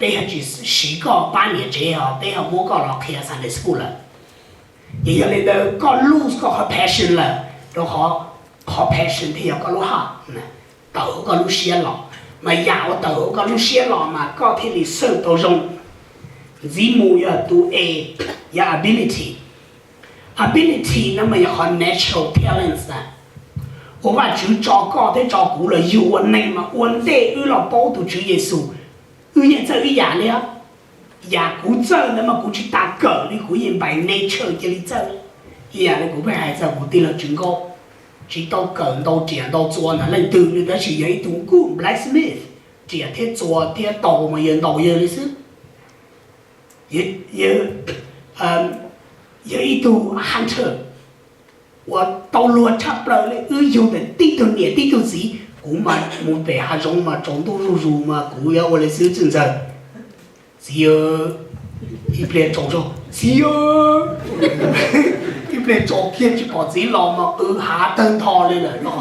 peb ho tsis siv koj pab niam tsev os, peb ho muab koj los qhia Sunday school lawm. Ces yog li ntawd koj lose koj qhov passion lawm, rau qhov qhov passion thiaj yog koj lub heart, tawm hauv koj lub siab los. Mas yam uas tawm hauv koj lub siab los mas koj thiaj li serve tau zoo. Ntxiv mus yog tus A, yog ability. Ability no mas yog qhov natural talents na, uas Vajtswv tso koj thiab tso kuv los yug ua neeg mas ua ntej wb los paub tus Tswv Yexus, wb yeej txawj ib yam li os. Yam kuv txawj ntawd mas kuv tsis tas kawm li, kuv yeej by nature cia li txawj. Ib yam li kuv pheej hais txog kuv tij laug Tswv Nkauj, tsis tau kawm ntau riam ntau txuas ntawm leej twg li, tab sis yog ib tug good blacksmith, riam thiab txuas thiab taus mas yawg ntaus yawg li xwb. Yog ib tug hunter uas tau luag tshaj plaws li, wb yug ntawm tib tug niam tib tug txiv, kuv mas mus pem hav zoov mas tsaus ntuj zuj zus mas kuv yuav ua li xwb txwj ntxawg. Txiv, ib pliag tsaus zog, txiv, ib pliag tsaus kiag tsis pom txiv los mas qw hav tawg ntho li lawm no.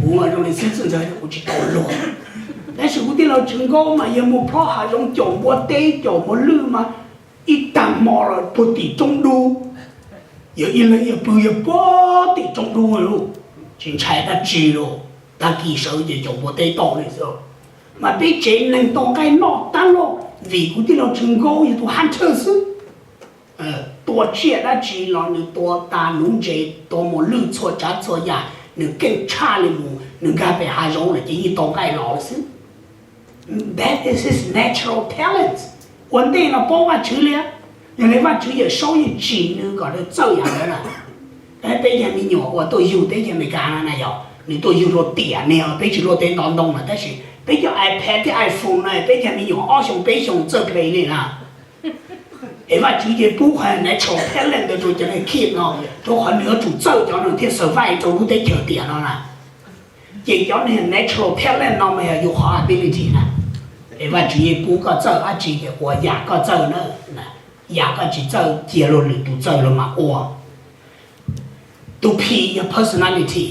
Kuv zoo li xib txwj ntxawg kuv tsis tau luag. Tab sis kuv tij laug Tswv Nkauj mas yog mus plob hav zoov caum npua teb caum npua lwj mas ib tag hmo los puag tim roob dub, yog ib leeg yog pw yog puag tim roob dub li, tsis ntshai dab tsi li. Tag kis sawv ces caum npua teb tau li xwb. Mas peb tsev neeg tau nqaij noj tag lauj, vim kuv tij laug Tswv Nkauj yog tus hunter xwb. Tua tsiaj dab tsi los nws tua tas nuv ntses, tua npua lwj txhua tsav txhua yam, nws keej tshaj li mus nws nkag pem hav zoov lawm ces yeej tau nqaij los xwb. That is his natural talents. Ua ntej no paub Vajtswv li, yog li Vajtswv Yawm Saub yeej tsim nws kom nws txawj yam ntawd na. Peb cov me nyuam uas tuaj yug teb chaws Amelikas no na yog nws tuaj yug rau tiam niag peb tsis luaj teb ntov ntoo na, tab sis peb cov iPad thiab iPhone na peb cov me nyuam ob xyoos peb xyoos txawj play li na. Es Vajtswv ces pub qhov natural talent ntawd rau cov niag kid no, rau qhov nws yuav tsum txawj cov no thiaj survive rau lub teb chaws tiam no na. Ces cov niag natural talent no mas yog yus qhov ability na. Es Vajtswv yeej pub koj txawj dab tsi ces ua yam koj txawj na, yam koj tsis txawj cia luag lwm tus txawj los mas ua. Tus P yog personality.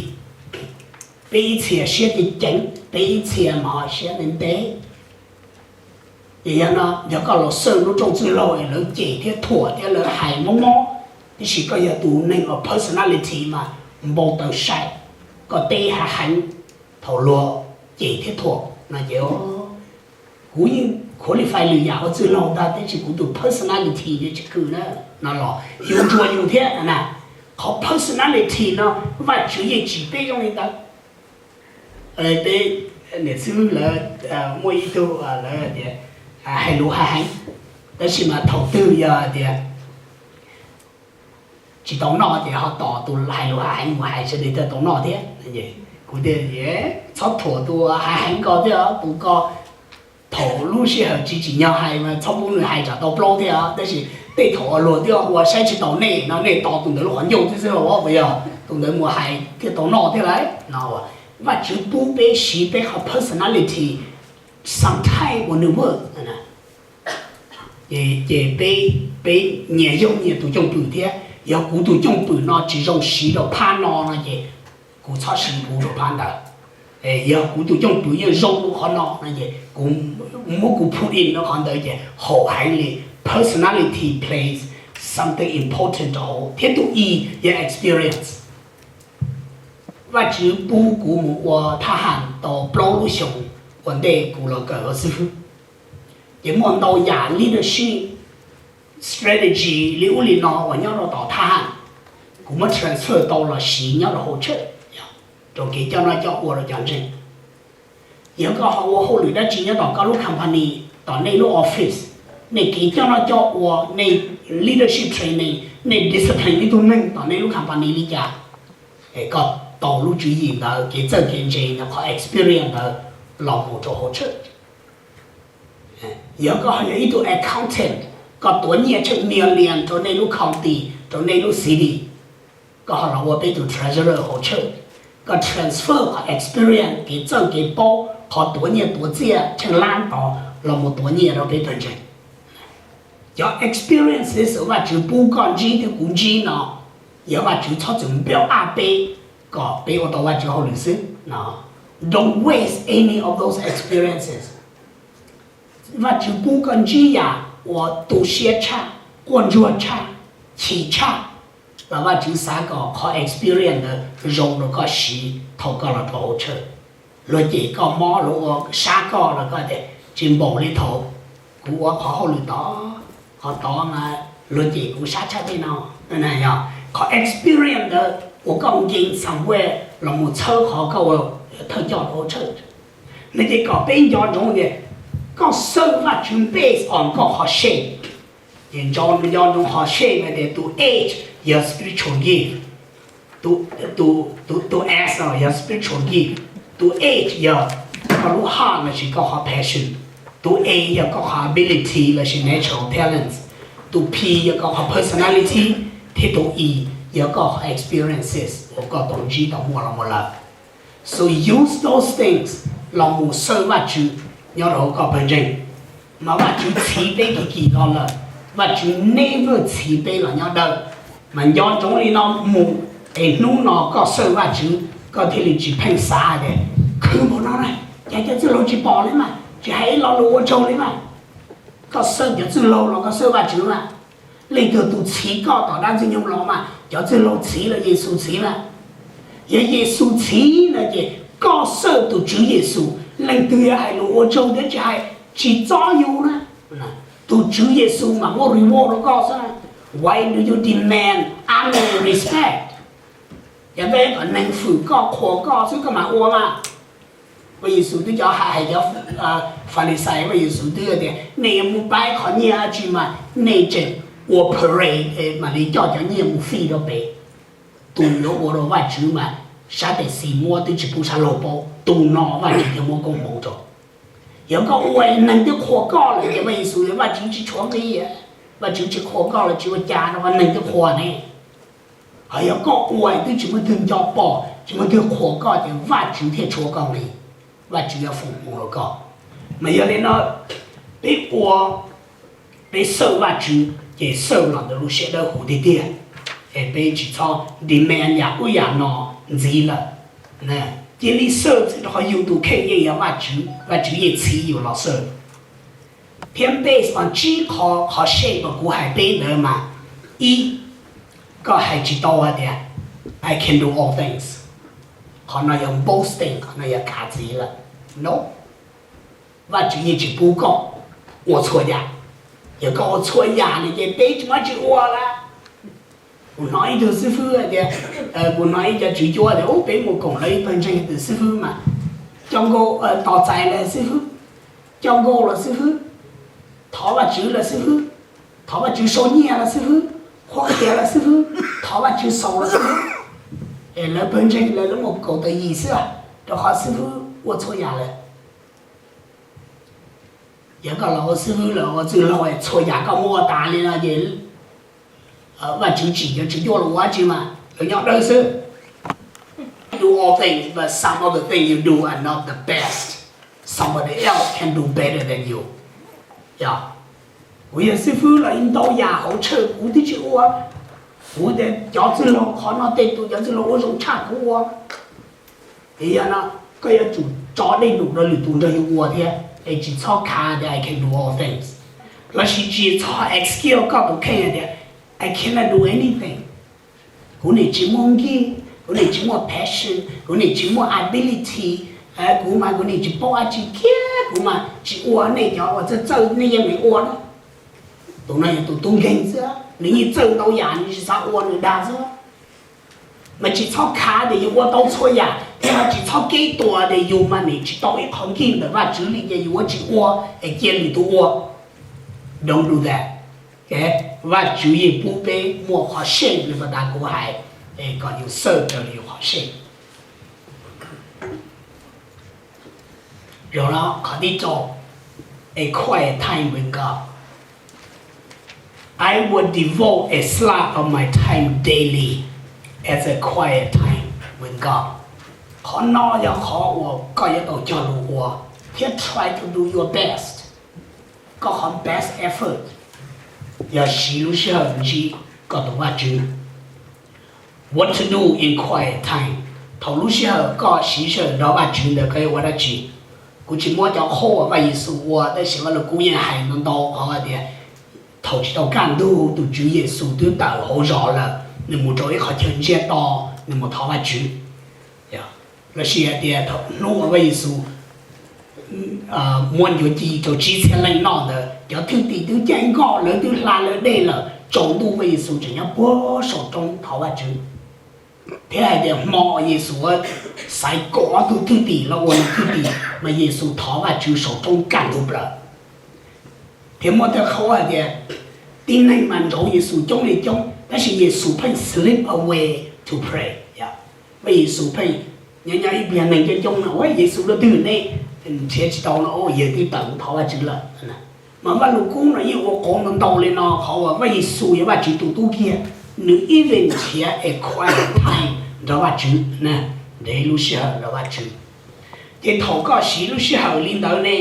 Peb ib txhia siab ceev ceev, peb ib txhia mas ho siab ntev ntev. Ces yog no yog koj los xawj lub rooj txwj laug es lawv cem thiab thuam thiab lawv hais mob mob, tiam sis koj yog tus neeg uas personality mas npau taws sai, koj teb hav heev, thaum luag cem thiab thuam no ces kuv yeej qualify lwm yam ua txwj laug ntag, tiam sis kuv tus personality ces tsis kwm na, no los yus ntsuas yus thiab na. Qhov personality no Vajtswv yeej tsim peb zoo li ntawd. Peb niam xib hwb lawv muaj ib tug lawv tias hais lus hais heev, tab sis mas thaum twg yog tias tsis tau noj ces ho tos tus hais lus hais heev mus hais sawv daws thiaj tau noj thiab. Kuv tias txhob thuam tus hais heev ko thiab, tus ko thaum lub sij hawm tsis tsim nyog hais mas txhob pub nws hais tsam tau plaub thiab, tab sis tej thaum uas luag twb ua saib tsis taus nej no nej tos tus ntawd lub qhov ncauj thiab xwb los puas yog tus ntawd mus hais thiaj tau noj thiab lauj no. Vajtswv pub peb siv peb qhov personality, sometimes uas nws work. Ces peb, peb nyias yog nyias tus cwj pwm thiab, yog kuv tus cwj pwm no tsis zoo siv rau phab no no ces kuv txhob siv kuv rau phab ntawd. Yog kuv tus cwj pwm yeej zoo rau qhov no no ces kuv muab kuv put in rau qhov ntawd ces haum heev li. Personality plays something important rau hauv thiab tus i yog experience. Vajtswv pub kuv mus ua thab ham tau plaub lub xyoos ua ntej kuv los kawm ua xib hwb. Ces muaj ntau yam leadership strategy li ub li no uas nyob rau tom thab ham, kuv muab transfer tau los siv nyob rau hauv church, rau kev coj noj coj ua rau cov ntseeg. Yog koj ho ua hauj lwm dab tsi nyob tom koj lub company, tom nej lub office, nej kev coj noj coj ua, nej leadership training, nej discipline ib tug neeg tom nej lub company li cas, es koj tau lub tswv yim ntawd, kev txawj kev ntse ntawd, qhov experience ntawd los mus rau hauv church. Yog koj ho yog ib tug accountant, koj tuav nyiaj tsheej million rau nej lub county, rau nej lub city, koj ho los ua peb tus treasurer hauv church, koj transfer qhov experience, kev txawj kev paub, qhov tuav nyiaj tuav txiaj tsheej lab tod los mus tuav nyiaj rau peb pawg ntseeg. Cov experiences uas Vajtswv pub koj ntsib thiab kuv ntsib no, yog Vajtswv txhob txwm build up peb kom peb ua tau Vajtswv hauj lwm xwb. Don't waste any of those experiences. Vajtswv pub koj ntsib yam uas tu siab tshaj, quaj ntsuag tshaj, chim tshaj, los Vajtswv xav kom qhov experience ntawd zoo rau koj siv thaum koj los rau hauv church. Luag cem koj mob, luag ua sab koj los koj tias tsis npaum li thaum kuv ua qhov hauj lwm tod, qhov tod mas luag cem kuv sab tshaj tej no. Yog qhov experience ntawd uas koj gain somewhere los mus txhawb qhov koj ua thawj coj rau hauv church. No ces kom peb nco ntsoov tias koj serve Vajtswv based on koj qhov shape. Ces nco, nco ntsoov qhov shape hais tias tus H yog spiritual gift, tus, tus, tus S no yog spiritual gift, tus H yog koj lub heart lossis koj qhov passion, tus A yog koj qhov ability lossis natural talents, tus P yog koj qhov personality, thiab tus E yog koj qhov experiences uas koj tau ntsib tau muaj los mus lawm. So use those things los mus serve Vajtswv nyob rau hauv koj pawg ntseeg. Mas Vajtswv txhiv peb kis kis los lawm, Vajtswv never txhiv peb los nyob dawb. Mas nco ntsoov li no mus, es hnub no koj xawj Vajtswv koj thiaj li tsis pheej xav tias, khwv npaum no na, cas cov txwj laug tsis pom li mas, tsis hais ib lo lus ua tsaug li mas. Koj xawj cov txwj laug los koj xawj Vajtswv mas, leej twg tus txhiv koj tom dab ntxwg nyoog los mas, cov txwj laug txhiv los Yexus txhiv mas. Yog Yexus txhiv no ces koj xawj tus Tswv Yexus, leej twg yuav hais lus ua tsaug thiab tsis hais, tsis txob yus na. Tus Tswv Yexus mas muab reward rau koj xwb. Why do you demand honor and respect? Yog koj kom neeg fwm koj qhuas koj xwb koj mam ua mas. Vaj Yexus twb cov hais, hais cov Falixais, Vaj Yexus twb tias nej yuav mus pab qhov nyiaj dab tsi mas nej tseem ua parade mam li coj cov nyiaj mus fij rau pem. Tus yuav ua rau Vajtswv mas sab tes xis muab twb tsis pub sab laug paub, tus no Vajtswv thiaj muab koob hmoov rau. Yog koj ua neeg twb qhuas koj lawm ces Vaj Yexus tias Vajtswv tsis tshuav nqi, Vajtswv tsis qhuas koj los tsis ua cas rau neeg twb qhuas ne. Ho yog koj ua twb tsis muaj twg nco pom, tsis muaj twg qhuas koj ces Vajtswv thiaj tshuav koj nqi, Vajtswv yuav foom hmoov rau koj. Mas yog li no, peb ua, peb xawj Vajtswv ces xawj los ntawm lub siab dawb huv tiag tiag, es peb tsis txhob demand yam ub yam no ntxiv lawm. Cia li xawj rau qhov yus tus kheej yeej yog Vajtswv, Vajtswv yeej txhiv yus los xawj. Thiab based on tsib qho, qhov shape uas kuv hais peb ntawd mas, ib, koj hais tsis tau hais tias I can do all things. Qhov no yog boasting, qhov no yog kav txiv lawm. No, Vajtswv yeej tsis pub koj ua txhua yam. Yog koj ua txhua yam no ces peb tsis muaj tsis ua lawm. Kuv hnov ib tug xib fwb hais tias, kuv hnov ib co tswv cuab tias, ub, peb mus koom lawv ib pawg ntseeg tus xib fwb mas coj nkauj, tos txais lawm xib fwb, coj nkauj los xib fwb, thov Vajtswv los xib fwb, thov Vajtswv sau nyiaj los xib fwb, qhuab qhia los xib fwb, thov Vajtswv xaus los xib fwb. Es lawv pawg ntseeg lawv, lawv mus kaum tawm yim xwb, rau qhov xib fwb ua txhua yam lawm. Yog koj los ua xib fwb los ua txwj laug txhua yam koj muab ua tas li no ces Vajtswv tsim cov tswv cuab los ua dab tsi mas, lawv nyob dawb xwb. Do all things, but some of the things you do are not the best. Somebody else can do better than you. Yog kuv yog xib fwb los ntau yam hauv church kuv twb tsis ua. Kuv tias cov txwj laug qhov no tej tus cov txwj laug ua zoo tshaj kuv ua. Es yog no, koj yuav tsum tso dej num rau lwm tus nrog yus ua thiab, es tsis txhob khav tias I can do all things, lossis tsis txhob excuse koj tus kheej hais tias I cannot do anything. Kuv nim tsis muaj nqi, kuv nim tsis muaj passion, kuv nim tsis muaj ability, kuv mas kuv nim tsis paub dab tsi kiag, kuv mas tsis ua nej cov uas txawj txawj nej yeej nim ua na. Tus no yog tus tub nkeeg xwb, nws yeej txawj ntau yam nws tsis xav ua nws dag xwb. Mas tsis txhob khav tias yus ua tau txhua yam thiab, tsis txhob keb tuas tias yus mas nim tsis tau ib qho nqi ntawm Vajtswv li ces yus yuav tsis ua es cia lwm tus ua. Don't do that. Vajtswv yeej pub peb muaj qhov seej li pas tas kuv hais, es kom yus xawj raws li yus qhov seej. Zoo no qhov tib rau, a quiet time with God. I will devote a slot of my time daily as a quiet time with God. Qhov no yog qhov uas koj yuav tau cog lus ua thiab try to do your best. Koj qhov best effort yog siv lub sij hawm ntsib koj tus Vajtswv. What to do in quiet time? Thaum lub sij hawm koj siv sij hawm nrog Vajtswv ntawd koj yuav ua dab tsi? Kuv tsis muab cov qhov uas Vaj Yexus ua, tab sis Vaj Lug Kub yeej hais ntau ntau qhov hais tias thaum tsis tau kaj ntug tus Tswv Yexus twb tawm hauv zos lawm, nws mus rau ib qhov chaw ntsiag to, nws mus thov Vajtswv. Lossis hais tias thaum hnub uas Vaj Yexus muab ncuav ci rau tsib txhiab leej noj ntawd, cov thwj tim twb caij nkoj, lawv twb hla lawv dej lawm, tsaus ntuj Vaj Yexus tseem nyob puag saum roob thov Vajtswv. Thiab hais tias hmo Yexus xaiv kaum ob tug thwj tim los ua nws thwj tim, mas Yexus thov Vajtswv saum roob kaj ntug plaws. Thiab muaj tej qhov hais tias tib neeg mas nrauv Yexus coob li coob, tab sis Yexus pheej slip away to pray. Vaj Yexus pheej nyob nyob ib pliag neeg coob coob no, ua Yexus rau twg ne? Nrhiav tsis tau no, yawg twb tawm mus thov Vajtswv lawm. Mas Vaj Lug Kub no yeej ua qauv ntau ntau li no, qhov uas Vaj Yexus yog Vajtswv tus tub kiag, nws even nrhiav a quiet time nrog Vajtswv, nrhiav lub sij hawm nrog Vajtswv. Ces thaum koj siv lub sij hawm li ntawd ne,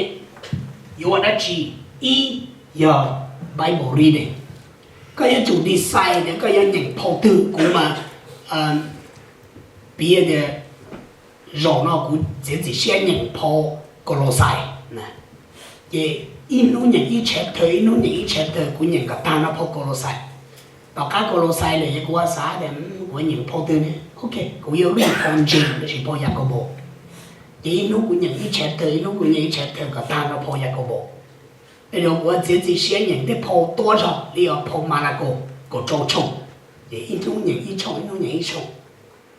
yuav ua dab tsi? Ib yog Bible reading. Koj yuav tsum decide tias koj yuav nyeem phau twg. Kuv mas piav tias zaum no kuv txiav txim siab nyeem phau Kolosais. Ces ib hnub nyeem ib chapter, ib hnub nyeem ib chapter, kuv nyeem kom tag no phau Kolosais. Tom qab Kolosais lawm ces kuv xav tias kuv nyeem phau twg ne, ok, kuv yuav read phau ntsis, tab sis phau Yakaunpaus. Ces ib hnub kuv nyeem ib chapter, ib hnub kuv nyeem ib chapter kom tag no phau Yakaunpaus. Tej zaum kuv txiav txim siab nyeem tej phau tuab zog li phau Malakaus kaum rau tshooj, ces ib hnub nyeem ib tshooj, ib hnub nyeem ib tshooj.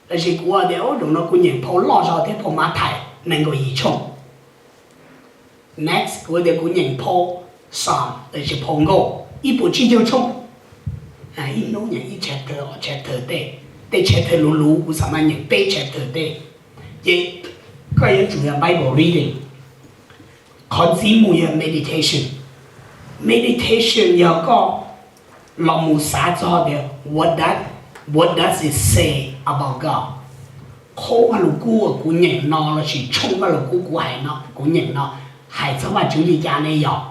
Tab sis kuv tias zaum no kuv nyeem phau loj zog thiab, phau Mathais nees nkaum yim tshooj. Next kuv tias kuv nyeem phau Psalm, tab sis phau Nkauj ib puas tsib caug tshooj. Ib hnub nyeem ib chapter, ob chapter tej, tej chapter luv luv kuv xav mas nyeem peb chapter tej. Ces koj yuav tsum yog Bible reading. Qhov ntxiv mus yog meditation. Meditation yog koj los mus xav txog tias what does, what does it say about God? Qhov Vaj Lug Kub uas kuv nyeem no lossis tshooj Vaj Lug Kub kuv hais no, kuv nyeem no hais txog Vajtswv li cas ne yog?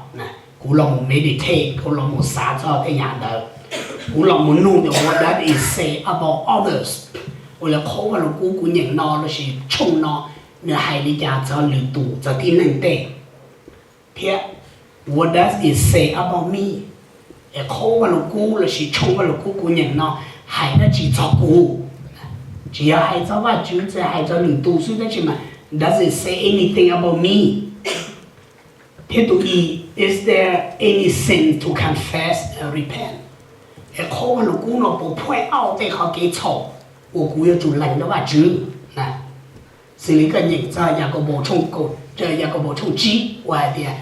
Kuv los mus meditate, kuv los mus xav txog tej yam ntawd. Kuv los mus nug tias what does it say about others? Ua li qhov Vaj Lug Kub kuv nyeem no lossis tshooj no nws hais li cas txog lwm tus, txog tib neeg tej? Thiab what does it say about me? Es qhov Vaj Lug Kub lossis tshooj Vaj Lug Kub kuv nyeem no hais dab tsi txog kuv? Tsis yog hais txog Vajtswv, tsis hais txog lwm tus xwb, tab sis mas does it say anything about me? Thiab tus ib, is there any sin to confess and repent? Es qhov Vaj Lug Kub no puas point out tej qhov kev txhaum uas kuv yuav tsum lees rau Vajtswv na? Xws li koj nyeem txog Yakaunpaus tshooj kaum, Yakaunpaus tshooj tsib uas hais tias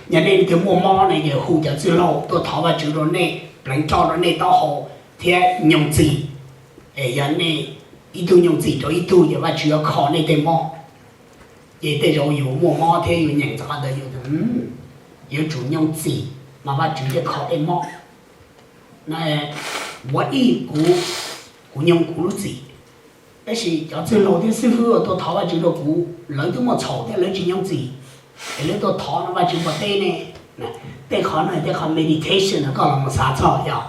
yog nej leej twg muaj mob ne, ces hu cov txwj laug tuaj thov Vajtswv rau nej, pleev roj rau nej taub hau thiab nyoog txim. Es yog nej ib tug nyoog txim rau ib tug ces Vajtswv yuav kho nej tej mob. Ces tej zaum yus muaj mob thiab yus nyeem txog qhov ntawd yus yuav tsum nyoog txim mas Vajtswv thiaj kho tej mob. Ua ib kuv, kuv nyoog kuv lub txim, tab sis cov txwj laug thiab xib fwb uas tuaj thov Vajtswv rau kuv lawv twb muaj txhaum thiab lawv tsis nyoog txim, es lawv tuaj thov no Vajtswv puas teb ne? Tej qhov no tej qhov meditation no koj los mus xav txog yog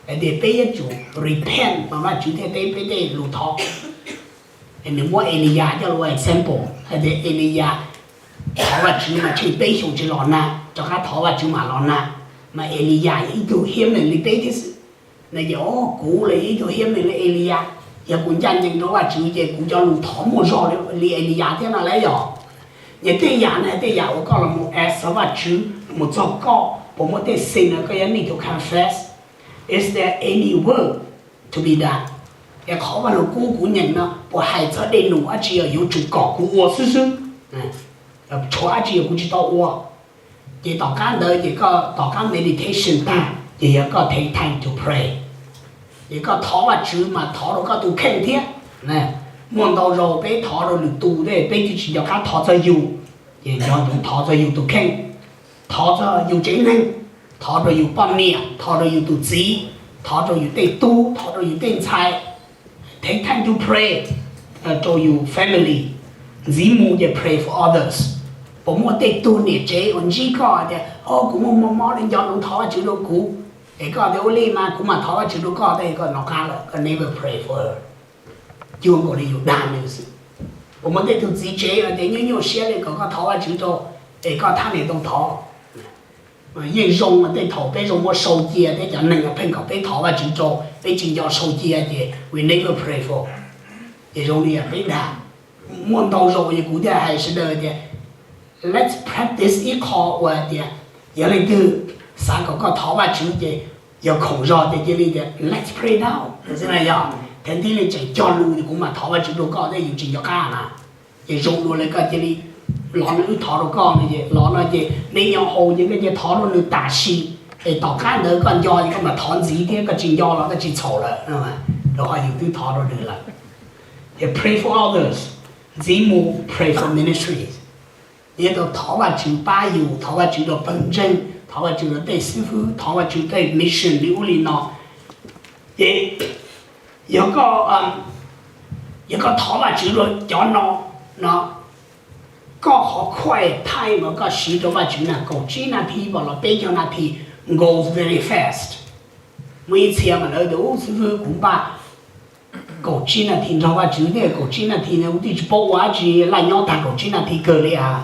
hais tias peb yuav tsum repent mas Vajtswv thiaj teb peb tej lus thov. Es nws muab Eliyas coj los ua example hais tias Eliyas thov Vajtswv mas tsheej peb xyoos tsis los nag, rov qab thov Vajtswv mam los nag. Mas Eliyas yog ib tug human li peb thiab xwb. No ces kuv los yog ib tug human li Eliyas, yog kuv ncaj ncees rau Vajtswv ces kuv cov lus thov muaj zog li Eliyas thiab no lauj yog. Ces tej yam no tej yam uas koj los mus ask Vajtswv mus txog koj puas muaj tej sin no koj yuav need to confess. Is there any work to be done? Es qhov Vaj Lug Kub kuv nyeem no puas hais txog dej num dab tsi uas yuav tsum kom kuv ua xwb xwb, tshuav dab tsi uas kuv tsis tau ua? Ces tom qab ntawd ces koj tom qab meditation tag ces yog koj take time to pray. Ces koj thov Vajtswv mas thov rau koj tus kheej thiab. Muaj ntau zaus peb thov rau lwm tus thiab peb twb tsis nco qab thov txog yus, ces nco ntsoov thov txog yus tus kheej. Thov txog yus tsev neeg, thov rau yus poj niam, thov rau yus tus txiv, thov rau yus tej tub, thov rau yus tej ntxhais. Take time to pray rau yus family. Ntxiv mus ces pray for others. Puas muaj tej tug niam tsev uas ntsib koj tias, o, kuv muaj mob mob li, nco ntsoov thov Vajtswv rau kuv? Es koj tias, ua li mas kuv mam thov Vajtswv rau koj, tab sis koj nov qab lawm, koj never pray for her. Cuag nkaus li yus dag nws xwb. Puas muaj tej tug txiv tsev tias nyuaj nyuaj siab li kom koj thov Vajtswv rau, es koj thab niam tau thov? Yeej zoo, tej thaum peb zoo muaj sau cia thiab cov neeg pheej kom peb thov Vajtswv rau, peb tsis nco sau cia ces we never pray for. Ces zoo li peb dag. Muaj ntau zaus es kuv thiaj hais sawv daws tias let's practice ib qho uas tias yog leej twg xav kom koj thov Vajtswv ces yog khoom zog ces cia li tias let's pray now, xwb na yog. Thaum twg li tseem cog lus ces kuv mam thov Vajtswv rau koj thiab, yus tsis nco qab na. Ces zoo dua li koj cia li los no wb thov rau koj no, ces los no ces neb nyob hauv ces koj cia thov rau nws tam sim, es tom qab ntawd koj nco ces koj mam thov ntxiv thiab, koj tsis nco los koj tsis txhaum lawm, rau qhov yus twb thov rau nws lawm. Ces pray for others. Ntxiv mus pray for ministries. Nyias tau thov Vajtswv pab yus, thov Vajtswv rau pawg ntseeg, thov Vajtswv rau tej xib fwb, thov Vajtswv tej mission li ub li no. Ces yog koj, yog koj thov Vajtswv rau cov no, no, Koj qhov quiet time uas koj siv rau Vajtswv na, kaum tsib nas this pom los peb caug nas this goes very fast. Muaj ib txhia mas lawv tias, ub, xib fwb, kuv npaj kaum tsib nas this nrog Vajtswv thiab, kaum tsib nas this na kuv twb tsis paub ua dab tsi, laj nyob tag kaum tsib nas this kawg li as.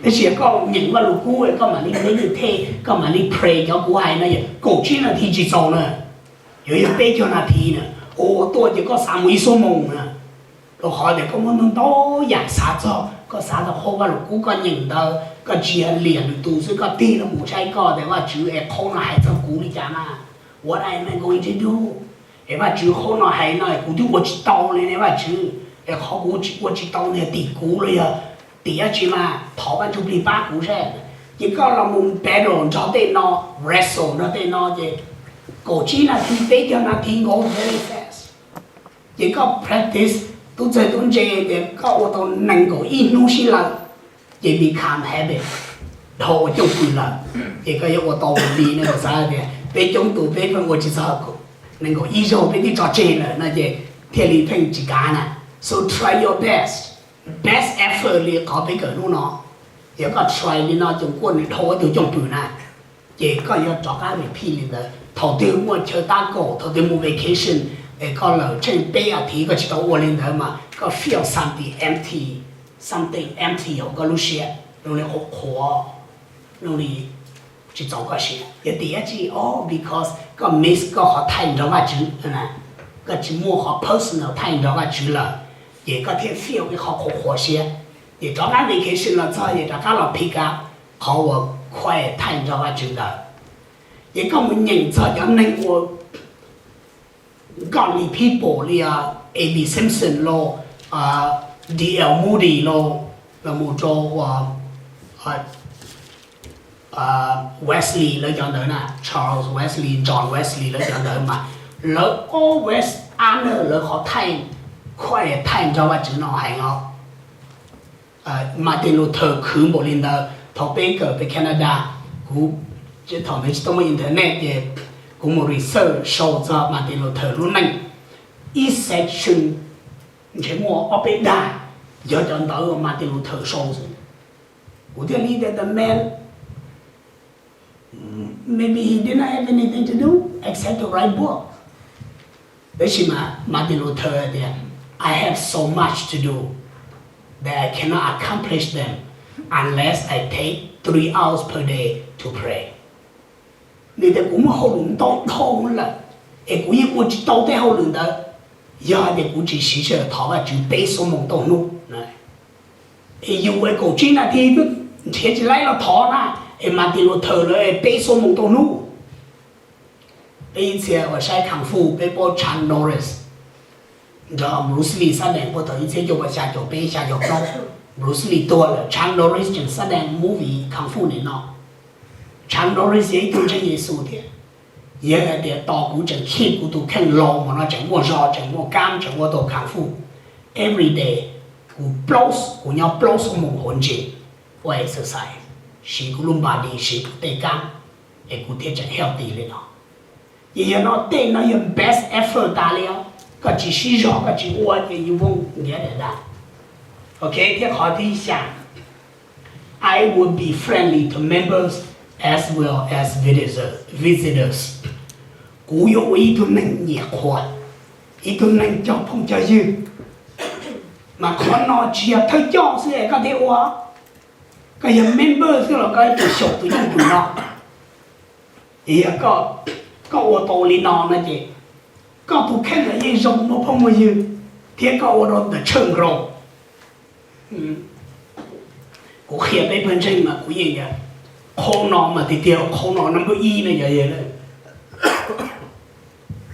Tab sis koj nyeem Vajluskub koj mam li meditate, koj mam li pray cov kuv hais no, kaum tsib nas this tsis txaus na, yuav yog peb caug nas this na. Ua tuaj ces koj xav mus ib xuab moos na, rau qhov tias koj muaj ntau ntau yam xav txog, koj xav txog qhov Vajluskub koj nyeem ntawd koj tsis yog liam lwm tus xwb, koj tig los mus saib koj tias, Vajtswv es qhov no hais txog kuv li cas na? What am I going to do? Es Vajtswv, qhov no hais no kuv twb ua tsis tau li ne Vajtswv, es qhov kuv ua tsis tau no yog tim kuv los yog tim dab tsi mas thov Vaj Ntsuj Plig pab kuv saib. Ces koj los mus battle nrog tej no, wrestle nrog tej no ces kaum tsib nas this, peb caug nas this goes very fast. Ces koj practice tub txawg tub ntse ces koj ua tau nees nkaum ib hnub sib law, ces become habit, dhau ua cwj pwm lawm. Ces koj yuav ua tau li no, xav tias peb coob tus peb pheej ua tsis txog, nees nkaum ib zaug peb twb tso tseg lawm no ces thiaj li pheej tsis kav na. So try your best, best effort li qhov peb kawm hnub no. Yog koj try li no ces kuj nws dhau ua tus cwj pwm na. Ces koj yuav rov qab repeat li ntawd thaum twg muaj chaw tab kaum, thaum twg mus vacation, es koj lawm tsheej peb as thiv koj tsis tau ua li ntawd mas koj feel something empty, something empty hauv koj lub siab, zoo li qhuav qhuav, zoo li tsis txaus koj siab. Yog tim dab tsi? Oh, because koj miss koj qhov time nrog Vajtswv, koj tsis muaj qhov personal time nrog Vajtswv lawm, ces koj thiaj feel ib qhov qhuav qhuav siab. Ces rov qab vacation los txog ces rov qab los pick up qhov uas quiet time nrog Vajtswv ntawd. Ces koj mus nyeem txog cov neeg ua godly people li A B Simpson los, D L Moody los, los mus rau Wesley lawv cov ntawd na, Charles Wesley, John Wesley lawv cov ntawd mas lawv always honor lawv qhov time, quiet time nrog Vajtswv no heev os. Martin Luther khwv npaum li ntawd thaum peb kawm pem Canada, kuv, thaum ntawd tsis tau muaj internet ces kuv mus research sau txog Martin Luther lub neej, ib section ntshe muaj ob peb dag, yog cov ntawv Martin Luther sau xwb. Kuv thiaj li tias the man, maybe he did not have anything to do except to write book. Tab sis mas Martin Luther tias, I have so much to do that I cannot accomplish them unless I take three hours per day to pray. Nws tias kuv muaj hauj lwm ntau dhau lawm, es kuv yeej ua tsis tau tej hauj lwm ntawd yog hais tias kuv tsis siv sij hawm thov Vajtswv peb xuab moos tauj hnub. Es yus es kaum tsib nas this twb nrhiav tsis laib los thov na, es Martin Luther lawv es peb xuab moos tauj hnub. Peb ib txhia uas saib kung fu peb paub Chuck Norris, nrog Bruce Lee xab dees puag thaum ib txhiab cuaj puas xya caum peb xya caum plaub. Bruce Lee tuag lawm, Chuck Norris tseem xab dees movie kung fu nim no. Chuck Norris yog ib tug ntseeg Yexus thiab. Yog hais tias tos kuv tseem keep kuv tus kheej laus mas no tseem muaj zog, tseem muaj kab, tseem ua tau kung fu. Every day kuv plaub, kuv nyob plaub xuab moos hauv gym, ua exercise, siv kuv lub body, siv kuv tej kab, es kuv thiaj tseem healthy li no. Ces yog no tej no yog best effort tas li os. Koj tsis sib zog, koj tsis ua ces you won't get it done. Ok, thiab qhov thib xya, I will be friendly to members as well as visitors. Kuv yuav ua ib tug neeg nyiam qhuas, ib tug neeg cog phooj cog ywg. Mas qhov no tsis yog thawj coj xwb es koj thiaj ua, koj yog member xwb los koj yuav tsum xyaum tus cwj pwm no. Ces yog koj ua tau li no no ces koj tus kheej los yeej zoo, muaj phooj muaj ywg, thiab koj ua rau the church grow. Kuv qhia peb pawg ntseeg mas kuv yeej tias qhov no mas tiag tiag, qhov no number ib no yog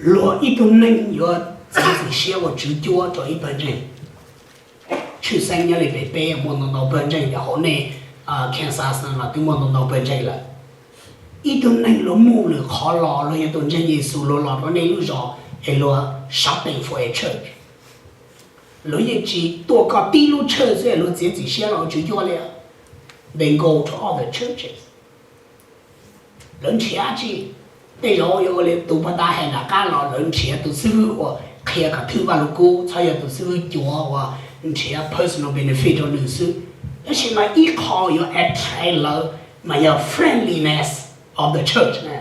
luag ib tug neeg yuav txiav txim siab ua tswv cuab rau ib pawg ntseeg. Tshwj xeeb nyob li pem peb muaj ntau ntau pawg ntseeg, cov hauv nej Kansas no los twb muaj ntau ntau pawg ntseeg lawm. Ib tug neeg luag muaj lwm qhov los, luag yog tus ntseeg Yexus, luag los rau nej lub zos es luag shopping for a church. Luag yeej tsis tuaj koj tib lub church xwb es luag txiav txim siab los ua tswv cuab li. They go to other churches. Lawv nrhiav dab tsi? Tej zaum yuav ua li tus pog tab hais nram qab los lawv nrhiav tus xib hwb uas qhia kom thwj Vaj Lug Kub, txhob yog tus xib hwb cuav uas nrhiav personal benefit rau nws xwb. Tab sis mas ib qho yuav attract lawv mas yog friendliness of the church na.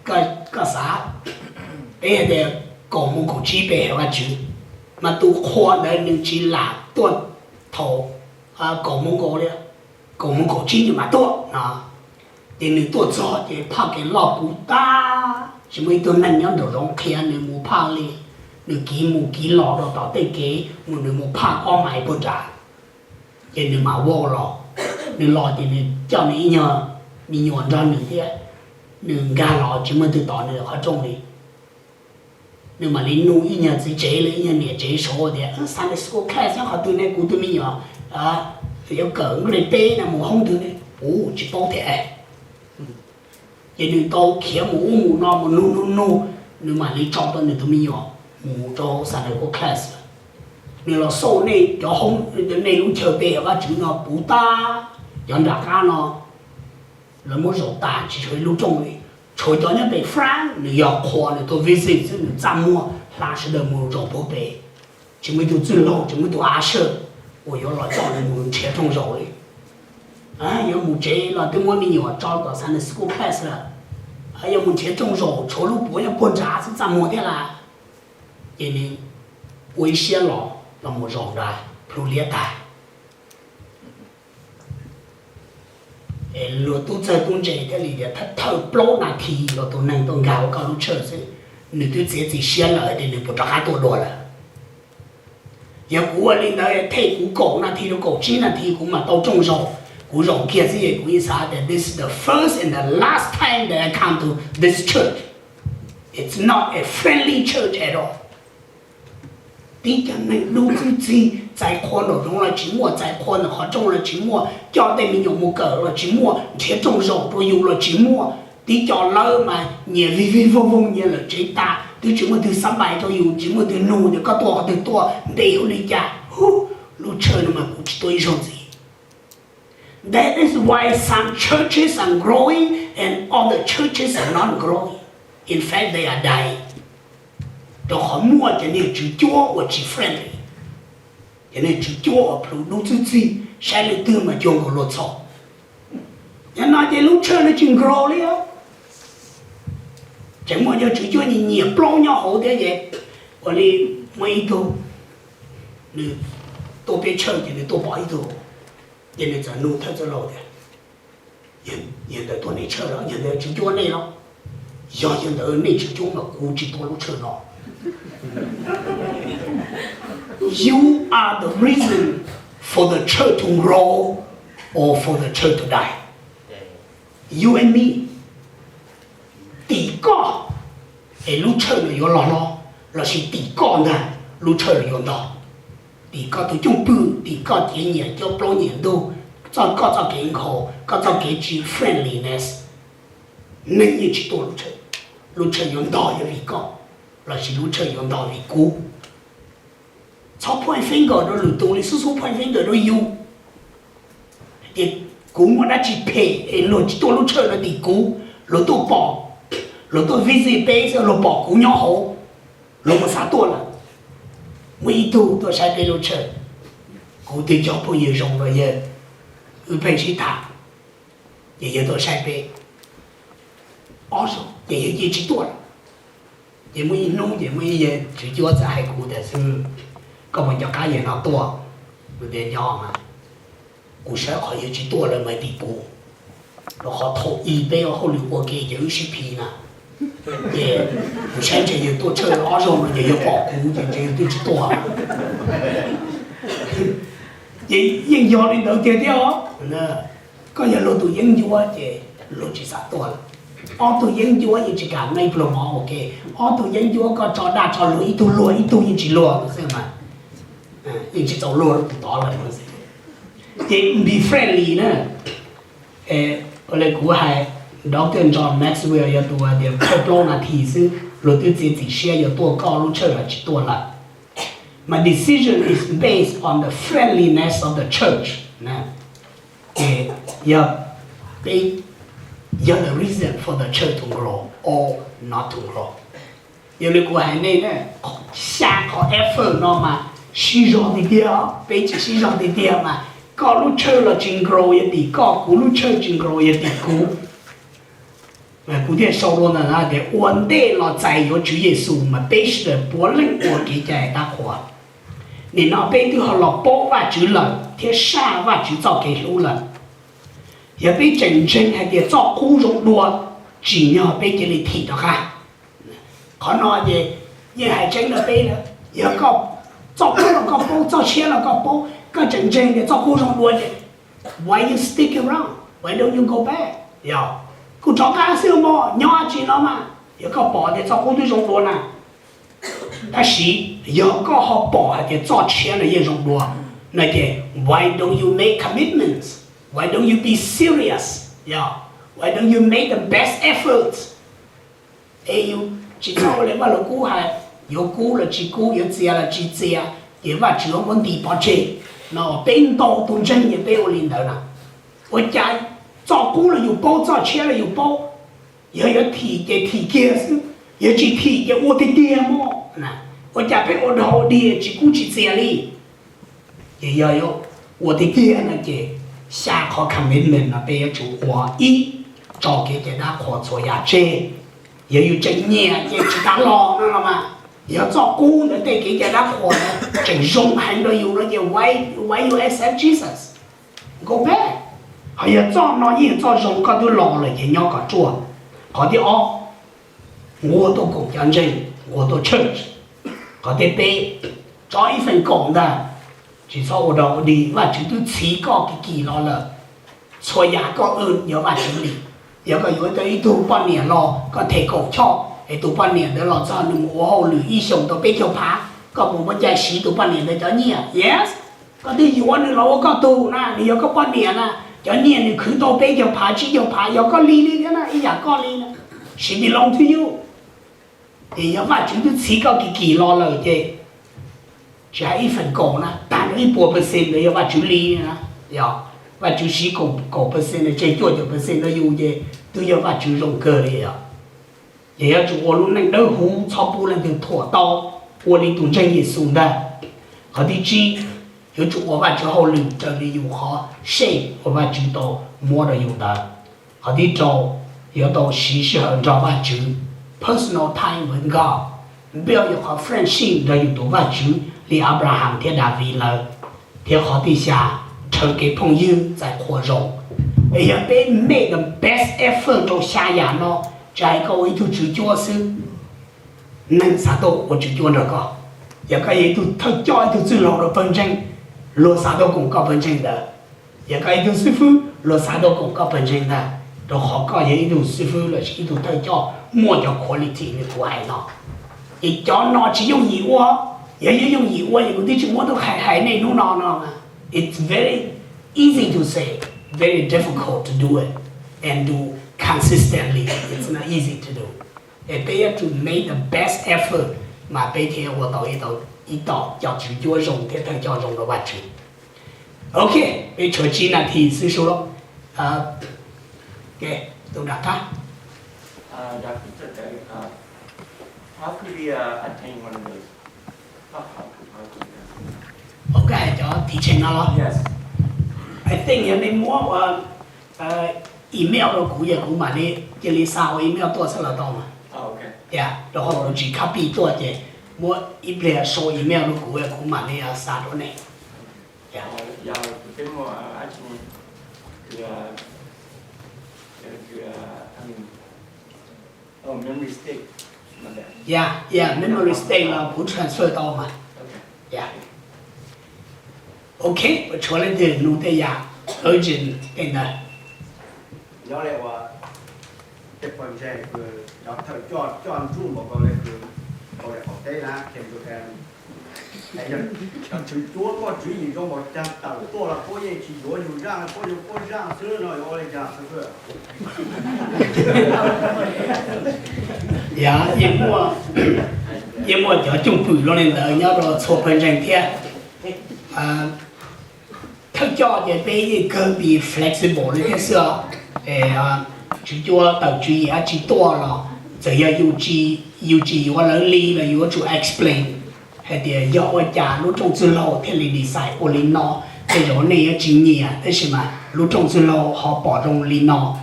Koj xav, peb hais tias kaum moos kaum tsib peb hais Vajtswv, mas tus qhua ntawd nws tsis lam tuaj thaum kaum moos kaum li, kaum moos kaum tsib nws mam tuaj no. Ces nws tuaj txog ces phaj kev loj puv tag, tsis muaj ib tug neeg nyob nraum zoov qhia nws mus phaj li. Nws kiv mus kiv los rau tom tej kev mus, nws mus phaj ob mais puag nrad. Ces nws mam vau los, nws los ces nws coj nws ib nyuag me nyuam nrog nws thiab. Nws nkag los tsis muaj leej twg tos nws qhov rooj li. Nws mam li nug ib nyuag txiv tsev los ib nyuag niam tsev saud tias, Sunday school class nyob qhov twg ne? Kuv tus me nyuam yuav kawm nqe peb no mus hoob twg ne? Ua tsis paub thiab. Ces nws tau khiav mus ub mus no mus nug nug nug, nws mam li tso tau nws tus me nyuam mus rau Sunday school class. Nws los xauj nej cov hoob, nej lub chaw pe Vajtswv no puv tag, cov nram qab no lawv muab zaum tas tsis tshuav ib lub rooj li. Tshuav cov nyob pem front, nws yog qhua nws tuaj visit xwb, nws txaj muag hla sawv daws mus zaum puag pem. Tsis muaj ib tug txwj laug, tsis muaj ib tug usher uas yuav los coj nws mus nrhiav rooj zaum li. Yuav mus tsev los twb muab me nyuam tso tom Sunday school class lawm. Yuav mus nrhiav rooj zaum tshuav lub puav nyob puag nrad xwb, txaj muag thiab lauj. Ces nws ua ib siab los, los mus zaum nrad plhus liab tag. Es luag tub txawg tub ntse thiaj li tias thawj plaub nas this los tus neeg tuaj nkag hauv koj lub tshawj xwb, nws twb txiav txim siab lawm tias nws puas rov qab tuaj dua lawm. Yog kuv ua li ntawd, thej kuv kaum nas this rau kaum tsib nas this kuv mam tau rooj zaum, kuv zaum kiag xwb es kuv yeej xav tias this is the first and the last time that I come to this church. It's not a friendly church at all. Tib cov neeg dub txwb txig, txais qhua nraum zoov los tsis muaj, txais qhua ntawm qhov rooj los tsis muaj, coj tej me nyuam mus kawm los tsis muaj, nrhiav rooj zaum rau yus los tsis muaj. Tib co lawv mas nyias vij vij voog voog nyias lawm tsev tas, twb tsis muaj twg xab npais rau yus, tsis muaj twg nug tias koj tuaj qhov twg tuaj, npe hu li cas. Hu, lub tshawj no mas kuv tsis tuaj ib zaug ntxiv. That is why some churches are growing and other churches are not growing. In fact, they are dying. Rau qhov muaj cov niag tswv cuab uas tsis friendly, cov niag tswv cuab uas plhus dub txwb txig, saib leej twg mas cuag nkaus luag txhaum. Yog no ces lub tshawj no tsis grow li. Tseem muaj cov tswv cuab nyiam nyiam plaub nyob hauv thiab ces, ua li muaj ib tug, nws tuaj peb tshawj ces nws tuaj pom ib tug, ces nws txawm nug thawj txwj laug tias, yog ntawd tuaj nej tshawj los yog ntawd tswv cuab nej los? Yog, yog ntawd nej tswv cuab mas kuv tsis tuaj lub tshawj no. You are the reason for the church to grow or for the church to die. You and me. Tim koj es lub tshawj no yuav loj hlob, lossis tim koj ntag lub tshawj no yuav ntog. Tim koj tus cwj pwm, tim koj kev nyiam cuab plaub nyiam ntug, txoj koj txoj kev nkhaus, koj txoj kev tsis friendliness, neeg yeej tsis tuaj lub tshawj. Lub tshawj yuav ntog yog vim koj, lossis lub tshawj yuav ntog vim kuv. Txhob point finger rau lwm tus li, xub xub point finger rau yus. Ces kuv muaj dab tsi phem es luag tsis tuaj lub tshawj no tim kuv? Luag tuaj pom, luag tuaj visit peb xwb, luag pom kuv nyob hauv, luag mus xav tuaj lawm. Muaj ib tug tuaj saib peb lub tshawj, kuv twb cog phooj ywg zoo los yawg, wb pheej sib tham, ces yawg tuaj saib peb ob zaug ces yawg cia tsis tuaj lawm. Ces muaj ib hnub ces muaj ib yawg tswv cuab txawm hais kuv tias, xib hwb, koj puas nco qab yawg no tuaj? Kuv tias nco mas. Kuv saib qhov yawg tsis tuaj lawm mas tim kuv, rau qhov thaum ub peb ua hauj lwm ua ke ces wb sib phiv na. Ces kuv saib ntshe yawg tuaj tshawj ob zaug no ces yawg pom kuv ces ntshe yawg twb tsis tuaj. Ces yeej yog li ntawd tiag thiab os. Koj yog luag tus yeeb ncuab ces luag tsis xav tuaj lawm. Ob tug yeeb ncuab yeej tsis kam nqaij pluag mov ua ke. Ob tug yeeb ncuab koj tso dag tso luag, ib tug luag ib tug yeej tsis luag xwb mas, yeej tsis txaus luag rau tus tod lawm. Ces be friendly na. Ua li kuv hais, Doctor John Maxwell yog tus hais tias thawj plaub nas this xwb luag twb txiav txim siab yuav tuaj koj lub tshawj los tsis tuaj lawm. My decision is based on the friendliness of the church. Ces yog peb, yog the reason for the church to grow or not to grow. Yog li kuv hais nej na, xya qhov effort no mas sib zog tiag tiag, peb tsis sib zog tiag tiag mas koj lub church los tsis grow yog tim koj, kuv lub church tsis grow yog tim kuv. Kuv thiaj sau dua ntawm no tias ua ntej los txais yuav Tswv Yexus mas peb sawv daws puav leej ua kev cai dab qhuas. Nim no peb twb ho los paub Vajtswv lawm thiab saj Vajtswv txoj kev hlub lawm. Yog peb tseem ntseeg hais tias txoj qub zoo dua tsim nyog peb cia li thim rov qab. Qhov no ces yeej hais tseeb rau peb lawm, yog koj txoj qub los koj paub, txoj tshiab los koj paub, koj tseem ntseeg tias txoj qub zoo dua ces why you stick around? Why don't you go back? Yog kuv rov qab xwb mog, nyob tsis no mas. Yog koj pom tias txoj qub twb zoo dua na, tab sis yog koj ho pom hais tias txoj tshiab no yeej zoo dua no ces why don't you make commitments? Why don't you be serious? Yog why don't you make the best efforts? Es yus tsis txhob ua li Vaj Lug Kub hais, yuav kub los tsis kub, yuav txias los tsis txias, ces Vajtswv muab ntis pov tseg no. Peb ntau tus ntseeg ces peb ua li ntawd na. Ua cas txoj qub los yus paub, txoj tshiab los yus paub, yog yuav thim ces thim kiag xwb, yog tsis thim ces ua tiag tiag mog. Ua cas peb ua dog ua dig tsis kub tsis txias li? Ces yog yuav ua tiag tiag no ces xya qhov commitment no peb yuav tsum ua. Ib, tso kev cai dab qhuas txhua yam tseg. Yog yus tseem nyiam ces tsis tas los no los mas, yog txoj qub ntawd tej kev cai dab qhuas ntawd tseem zoo heev rau yus no ces why, why you accept Jesus? Go back. Ho yog txoj no yeej yog txoj zoo koj twb los lawm ces nyob kom ruaj. Qhov thib ob, nquag tuaj koom cov ntseeg, nquag tuaj church. Qhov thib peb, tso ib feem kaum ntag, tsis txhob ua dog ua dig, Vajtswv twb txhiv koj kim kim los lawm. Txhua yam koj earn yog Vajtswv li. Yog koj yuav tau ib tug poj niam los koj them kaum choj es tus poj niam ntawd los txog nws mus ua hauj lwm ib xyoos tau peb caug phav, koj puas muaj cai siv tus poj niam ntawd cov nyiaj? Yes. Koj twb yuav nws los ua koj tug na, nws yog koj poj niam na, cov nyiaj nws khwv tau peb caug phav tsib caug phav yog koj li li thiab na, ib yam koj li na. She belong to you. Es yog Vajtswv twb txhiv koj kim kim los lawm ces tsis hais ib feem kaum na, tag nrho ib puas percent ntawd yog Vajtswv li na. Yog Vajtswv siv kaum percent tseg cuaj caum percent rau yus ces twb yog Vajtswv zoo kawg li os. Ces yuav tsum ua lub neej dawb huv, txhob pub leej twg thuam tau, ua li tus ntseeg Yexus ntag. Qhov thib tsib, yuav tsum ua Vajtswv hauj lwm raws li yus qhov sej uas Vajtswv tau muab rau yus ntawd. Qhov thib rau, yuav tau siv sij hawm nrog Vajtswv, personal time with God, build yus qhov friendship nrog yus tus Vajtswv li Abraham thiab Daviv lawv. Thiab qhov thib xya, rhawv kev phooj ywg txais qhua zoo. Es yog peb make the best effort rau xya yam no, tsis hais koj ua ib tug tswv cuab xwb, neeg xav tuaj ua tswv cuab nrog koj. Yog koj yog ib tug thawj coj, ib tug txwj laug rau pawg ntseeg, luag xav tuaj koom koj pawg ntseeg ntawd. Yog koj ib tug xib fwb, luag xav tuaj koom koj pawg ntseeg ntag, rau qhov koj yog ib tug xib fwb lossis ib tug thawj coj muaj cov quality li kuv hais no. Ces cov no tsis yooj yim ua, yog yooj yim ua ces kuv twb tsis muab tuaj hais hais nej hnub no no. It's very easy to say, very difficult to do it and do consistently. It's not easy to do. Es peb yuav tsum make the best effort mas peb thiaj ua tau ib tom cov tswv cuab zoo thiab thawj coj zoo rau Vajtswv. Ok, peb tshuav tsib nas this xwb sub. Tus nram qab. Ua koj hais cov teaching no los? I think yog nej muab email rau kuv, yog kuv mam li cia li xa ua email tuaj xwb los tau mas. Yog rau qhov kuv tsis copy tuaj ces muab ib pliag sau email rau kuv, kuv mam li xa rau nej. Yog, yog memory stick los kuv transfer tau mas. Yog. Ok, tshuav leej twg nug tej yam urgent tej ntawd? Nyob li uas tej pawg ntseeg kws cov thawj coj coj nruj npaum nkaus li kws nkaus li qaum teb na, Camp Joseph, cov tswv cuab koj tswv yim zoo npaum cas tawm tuaj los puab yeej tsis yuav yus zaj, puab yuav puab zaj xwb no yuav ua li cas xwb? Yog, yeej muaj cov cwj pwm zoo li ntawd nyob rau txhua pawg ntseeg thiab. Thawj coj ces peb yeej kawg be flexible li thiab xwb os. Tswv cuab tawm tswv yim dab tsi tuaj los txawm yog yus tsis yuav lawv li los yus yuav tsum explain. hais tias yog ua cas lub rooj txwj laug thiaj li decide ua li no. Tej zaum nej yuav tsis nyiam, tab sis mas lub rooj txwj laug ho pom zoo li no,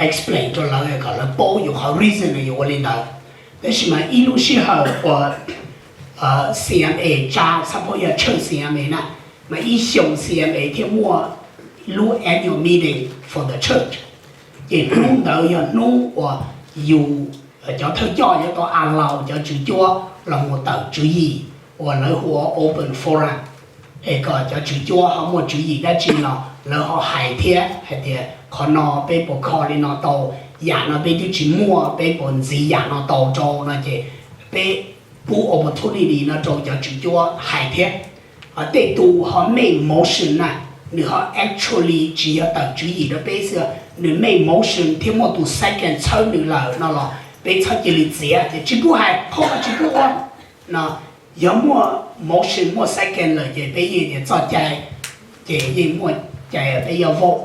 explain rau lawv kom lawv paub yus qhov reason yus ua li ntawd. Tab sis mas ib lub sij hawm uas C M A tsa, xab phob yog tshawj C M A na, mas ib xyoos C M A thiaj muaj lub annual meeting for the church. Ces hnub ntawd yog hnub uas yus, cov thawj coj yuav tau allow cov tswv cuab los mus tawm tswv yim uas lawv hu ua open forum, es kom cov tswv cuab ho muaj tswv yim dab tsi los lawv ho hais thiab hais tias qhov no peb puas kho li no tau, yam no peb twb tsis muaj, peb puas ntxiv yam no tau rau no ces peb pub opportunity no rau cov tswv cuab hais thiab. Tej tus ho make motion na, nws ho actually tsis yog tawm tswv yim rau peb xwb, nws make motion thiab muaj tus second txhawb nws lawm no los peb txhob cia li txiav ces tsis pub hais, qhov no tsis pub ua no. Yog muaj motion muaj second lawm ces peb yeej tias txoj cai, ces yeej muaj cai peb yuav vote.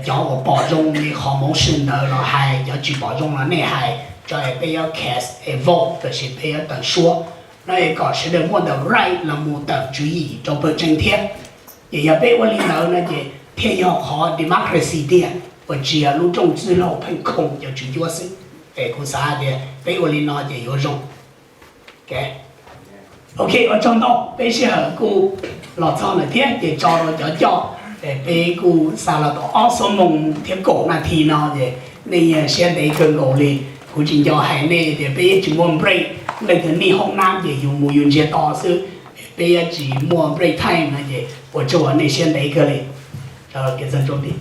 Cov uas pom zoo li qhov motion ntawd los hais, cov tsis pom zoo los nej hais, tso es peb yuav cast a vote, tab sis peb yuav tawm suab no es kom sawv daws muaj the right los mus tawm tswv yim rau pawg tseem thiab. Ces yog peb ua li ntawd no ces thiaj yog qhov democracy tiag, uas tsis yog lub rooj txwj laug pheej khoom cov tswv cuab xwb. Es kuv xav tias peb ua li no ces yuav zoo. Ok, ua tsaug ntau, peb sij hawm kuj los txog lawm thiab ces tso rau cov coj, peb kuj xa los tau ob xuab moos thiab kaum nas this no ces nej yeej siab ntev kawg nkaus li. Kuv tsis nco hais nej tias peb yeej tsis muaj break, leej twg nij hoob nab ces yus mus yus ntsiag to xwb, peb yeej tsis muaj break time no ces ua tsaug nej siab ntev kawg li. Kev txog rau tim